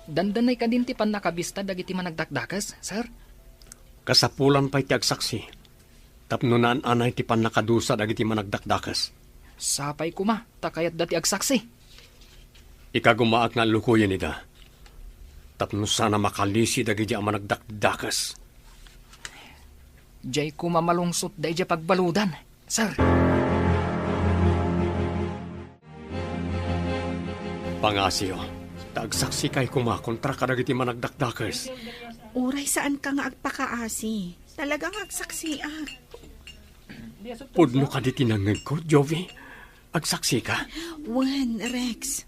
Dandanay kadin ti pannakabista dagiti managdakdakes, sir? Kasapulan pay ti agsaksi, tapno naan-anay ti pannakadusa dagiti managdakdakes. Sapay koma, ta kayatda ti agsaksi. Ikagumaak nga allukoyen ida, tapno sana makalisi dagiti a managdakdakes. Diay koma malungsot daydiay pagbaludan, sir. Pangasiyo, ta agsaksikay koma kontra kadagiti managdakdakes. Uray saanka nga agpakaasi, talaga nga agsaksiak. Pudno kadi ti nangngegko, Jovi? Agsaksika? Wen, Rex.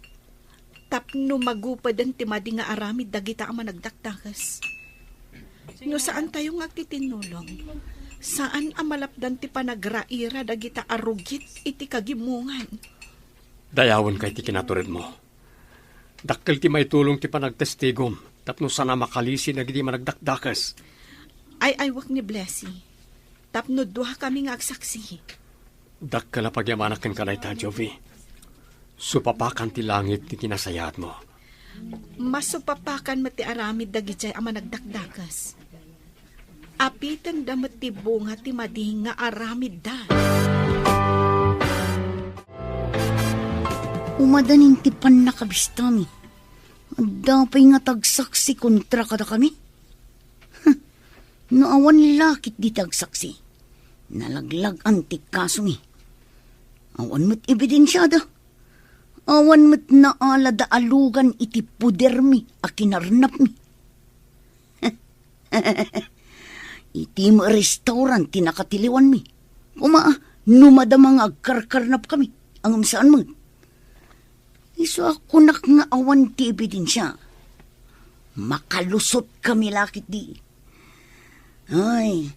Tapno magupeden ti madi nga aramid dagita a managdakdakes. No saantayo nga agtitinnulong, saan a malapdan ti panagraira dagita a rugit iti kagimongan. Dayawenka iti kinaturedmo. Dakkel ti maitulong ti panagtestigom tapno sana makalisi dagiti managdakdakes. Ay-aywak ni Blessy, tapno duakami nga agsaksi. Dakkel a pagyamanak kenka dayta, Jovi. Supapakan ti langit ti kinasayaatmo. Masupapakan met ti aramid dagiti a managdakdakes. Apitenda met ti bunga ti madi nga aramidda. Umadanin ti pannakabistami. Adda pay nga tagsaksi kontra kadakami? Huh, no awan la ketdi ti agsaksi, nalaglag-an ti kasomi. Awan met ebidensiada. Awan met naalada a lugan iti podermi a kinarnapmi. Iti met restaurant ti nakatiliwanmi. Koma, no madama nga agkarkarnapkami, ngem saan met. Isu a kunak nga awan ti ebidensia. Makalusotkami la ketdi. Ay,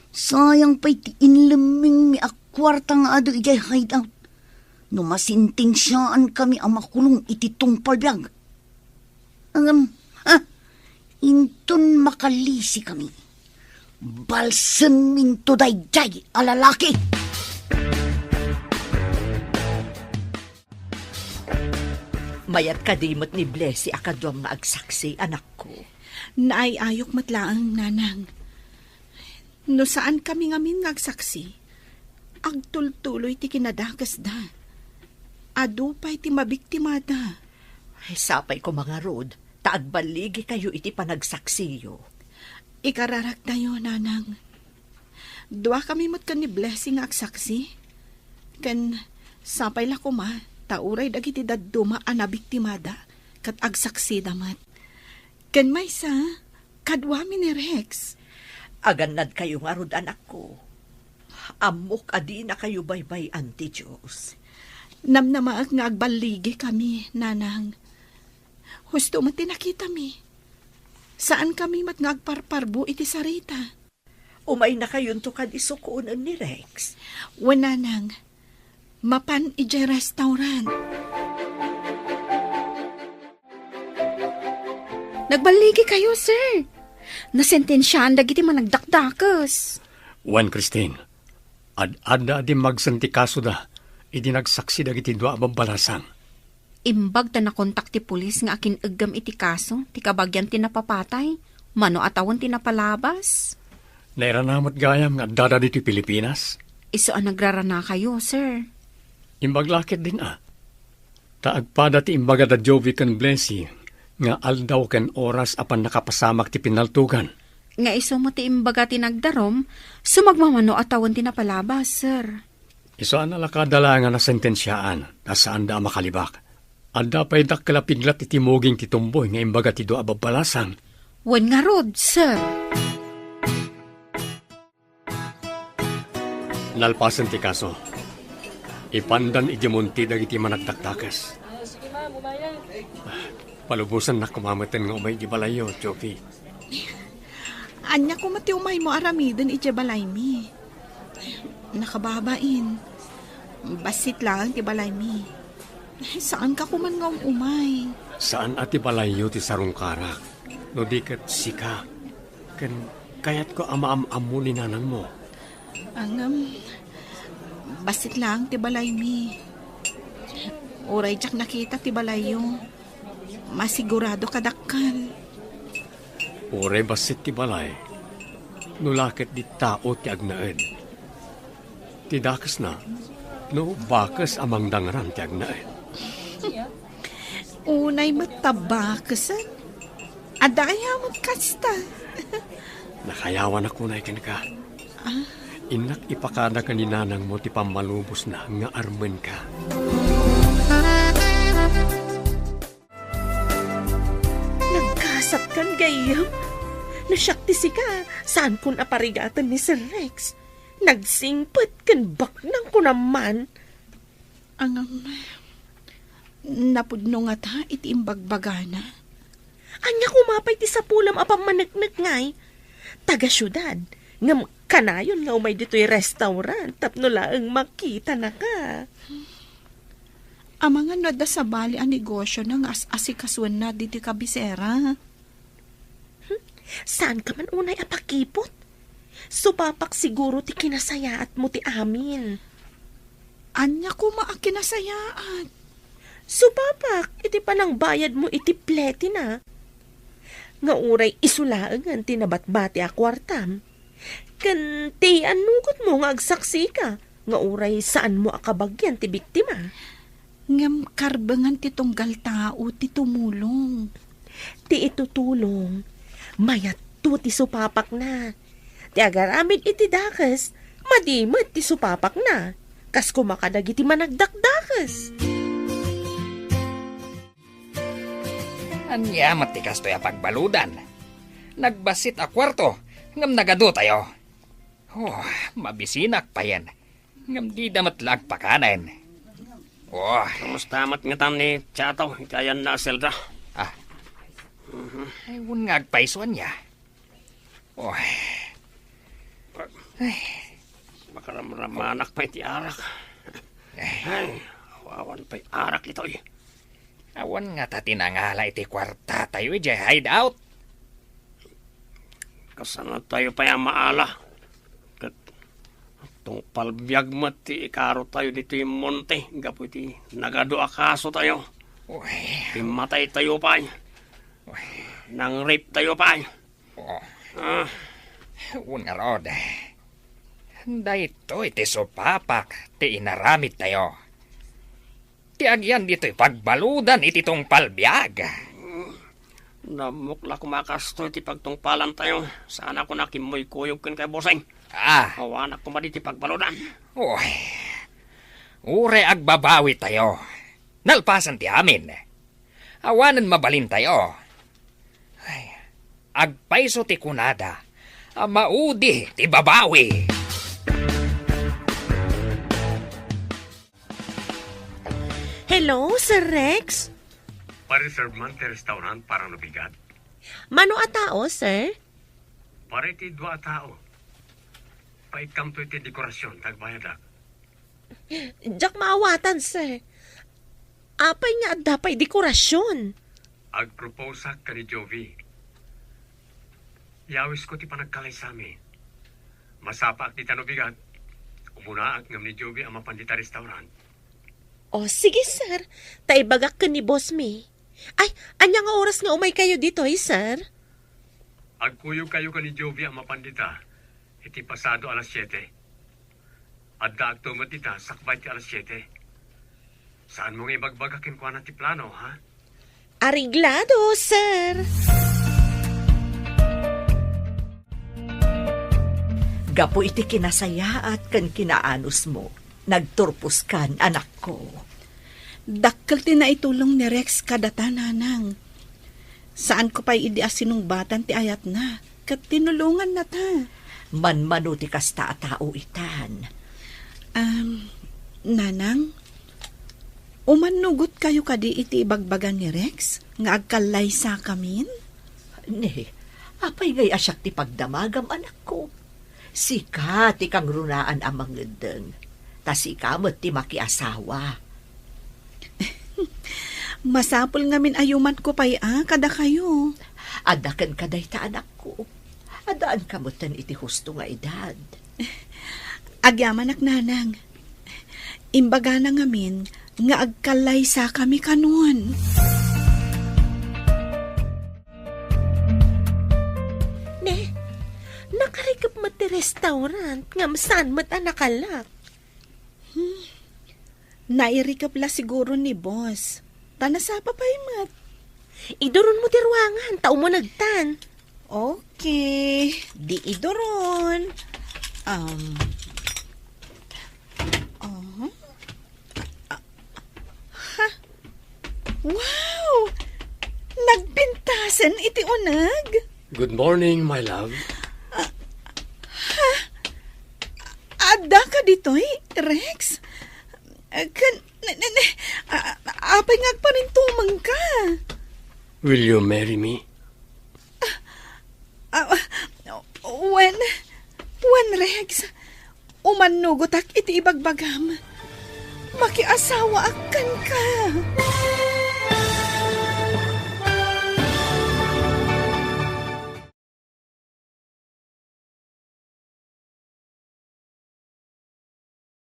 sayang pay ti inlemmingmi a kuarta nga adu idiay hideout. No masentensiaankami a makulong iti tungpal biag. Ngem, ha? Inton makalisikami, balsenminto daydiay a lalaki. Mayat kadi met ni Blessy a kaduam nga agsaksi, anakko? Naay-ayok met laeng, nanang. No saankami ngamin nga agsaksi, agtultuloy ti kinadakesda. Adu pay ti mabiktimada. Ay, sapay koma ngarud, ta agballigikayo iti panagsaksiyo. Ikararaktayo, nanang. Duakami met ken ni Blessy nga agsaksi. Ken sapay la koma, ta uray dagiti dadduma a nabiktimada, ket agsaksida met. Ken maysa, kaduami ni Rex. Agannadkayo ngarud, anakko. Ammok a dinakayo baybay-an ti Dios. Namnamaek nga agballigikami, nanang. Husto met ti nakitami. Saankami met nga agparparbo iti sarita. Umaynakayonto kadi sukonen ni Rex? Wen, nanang. Mapan idiay restaurant. Nagballigikayo, sir. Nasentensiaan dagiti managdakdakes. Wen, Christine, ad-adda a dimmagsem ti kasoda idi nagsaksi dagiti dua a babbalasang. Imbag ta nakontak ti pulis nga akin-eggem iti kaso ti kabagian ti napapatay, mano a tawen ti napalabas. Nairana met gayam nga addada ditoy Pilipinas? Isu a nagraranakayo, sir. Imbag la ketdin a. Ta agpada ti imbaga da Jovi ken Blessy nga aldaw ken oras a pannakapasamak ti pinaltogan. Nga isu met ti imbaga ti nagdarum, sumagmamano a tawen ti napalabas, sir. Isu a nalakada la nga nasentensiaan, ta saanda a makalibak. Adda pay dakkel a piglat iti muging ti tumboy nga imbaga ti dua a babbalasang. Wen ngarud, sir. Nalpasen ti kaso. Ipandan iti monte dagiti managdakdakes. Palubosannak koma metten nga umay iti balayyo, Jovi. Ania koma ti umaymo aramiden idiay balaymi? Nakababain. Bassit laeng ti balaymi. Saanka koman nga um-umay. Saan a ti balayyo ti sarungkarak, no di ket sika. Ken kayatko a maam-ammo ni nanangmo. Ngem, bassit laeng ti balaymi. Uray diak nakita ti balayyo, masigurado kadakkel. Uray bassit ti balay, no la ket di tao ti agnaed. Ti dakesna, no bakes a mangdangran ti agnaed. Unay met ta bakesen. Adda aya met kasta? Nakayawanak unay kenka. Ah? Innak ipakada ken ni nanangmo ti pammalubosna nga armenka. Nagkasatkan gayyem? No siak ti sika, saankon a parigaten ni Sir Rex. Nagsingpet ken baknang ko naman. Ngem, napudno ngata iti imbagbagana? Ania koma pay ti sapulam a pammaneknekngay? Taga-siudad, ngem kanayon nga umay ditoy restaurant tapno laeng makitanaka. Amangan no adda sabali a negosiona nga as-asikasuenna ditoy kabisera. Hmm? Saanka man unay a pakipot? Supapak siguro ti kinasayaatmo ti amin. Ania koma a kinasayaat? Supapak iti panangbayadmo iti pletina. Nga uray isu laengen ti nabatbati a kuartam. Ken ti annukotmo nga agsaksika nga uray saanmo a kabagian ti biktima. Ngem karbengan ti tunggal tao ti tumulong. Ti itutulong, mayatto ti supapakna. Ti agaramid iti dakes, madi met ti supapakna. Kas koma kadagiti managdakdakes. Ania met ti kastoy a pagbaludan? Nagbassit a kuarto, ngem nagadotayo. Oh, mabisinak payen. Ngem dida met la agpakanen. Oh. Kumusta met ngatan ni Chato, iti ayanna a selda? Ah. Ay, wen nga agpayso ania. Oh. Ay. Makaramramanak pay ti arak. Ay. Ay, awan pay arak itoy. Awan ngata ti nangala iti kuartatayo idiay hideout. Kasanatayo pay a maala. Ket tungpal biag met ti ikarotayo ditoy monte gapu iti nagadu a kasotayo. Uy. Pimmataytayo pay. Uy. Nang-rape tayo pay. Oh. Ah. Wen ngarud, daytoy ti supapak ti inaramidtayo. Ti agian ditoy pagbaludan iti tungpal biag. Nammok la koma kastoy ti pagtungpalantayo. Saan a kuna kimmuykuyog ken kay Boseng. Ah. Awanak koma ditoy pagbaludan. Uy. Uray agbabawitayo. Nalpasan ti amin. Awanen mabalintayo. Ay, agpayso ti kunada a maudi ti babawi. Hello, Sir Rex? Pa-reserve man ti restaurant para no bigat. Mano a tao, sir? Para iti dua a tao. Paikkamto iti dekorasyon, ta agbayadak. Diak maawatan, sir. Apay nga adda pay dekorasyon? Agproposeak ken ni Jovi. Yawisko ti panagkalaysami. Masapaak dita no bigat. Umunaak ngem ni Jovi a mapan dita restaurant. O, sige, sir. Ta ibagak ken ni Boss Mi. Ay, ania nga oras nga umaykayo ditoy, sir? Agkuyogkayo ken ni Jovi a mapan dita iti pasado alas siete. Addaakto met dita sakbay ti alas siete. Saanmo nga ibagbaga kenkuana ti plano, ha? Areglado, sir. Gapu iti kinasayaat ken kinaanusmo, nagturposkan, anakko. Dakkel ti naitulong ni Rex kadata, nanang. Saanko pay idi a sinungbatan ti ayatna, ket tinulongannata. Manmano ti kasta a tao itan. Am, nanang, umannugotkayo kadi iti ibagbaga ni Rex nga agkallaysakamin? Ne, apay ngay a siak ti pagdamagam, anakko? Sika ti kangrunaan a mangeddeng, ta sika met ti makiasawa. Masapul ngamin a yumanko pay a kadakayo. Adda kenka dayta, anakko. Addaanka metten iti husto nga edad. Agyamanak, nanang. Imbagana ngamin nga agkallaysakami kanon. Ne, nakarikep met ti restaurant ngem saan met a nakalock. Hmm. Nairikep la siguro ni boss. Ta nasapa pay met. Iduronmo ti ruangan, ta umunegtan. Okay, di iduron. Um, uh-huh. Ha? Wow! Nagpintasen iti uneg? Good morning, my love. Ah, ha? Adda ka ditoy, Rex? Ah, kan, ne, ne, ne, ah, apay nga agparintumeng ka? Will you marry me? Ah, ah, wen, wen, Rex, umannugotak iti ibagbagam. Makiasawaak kenka.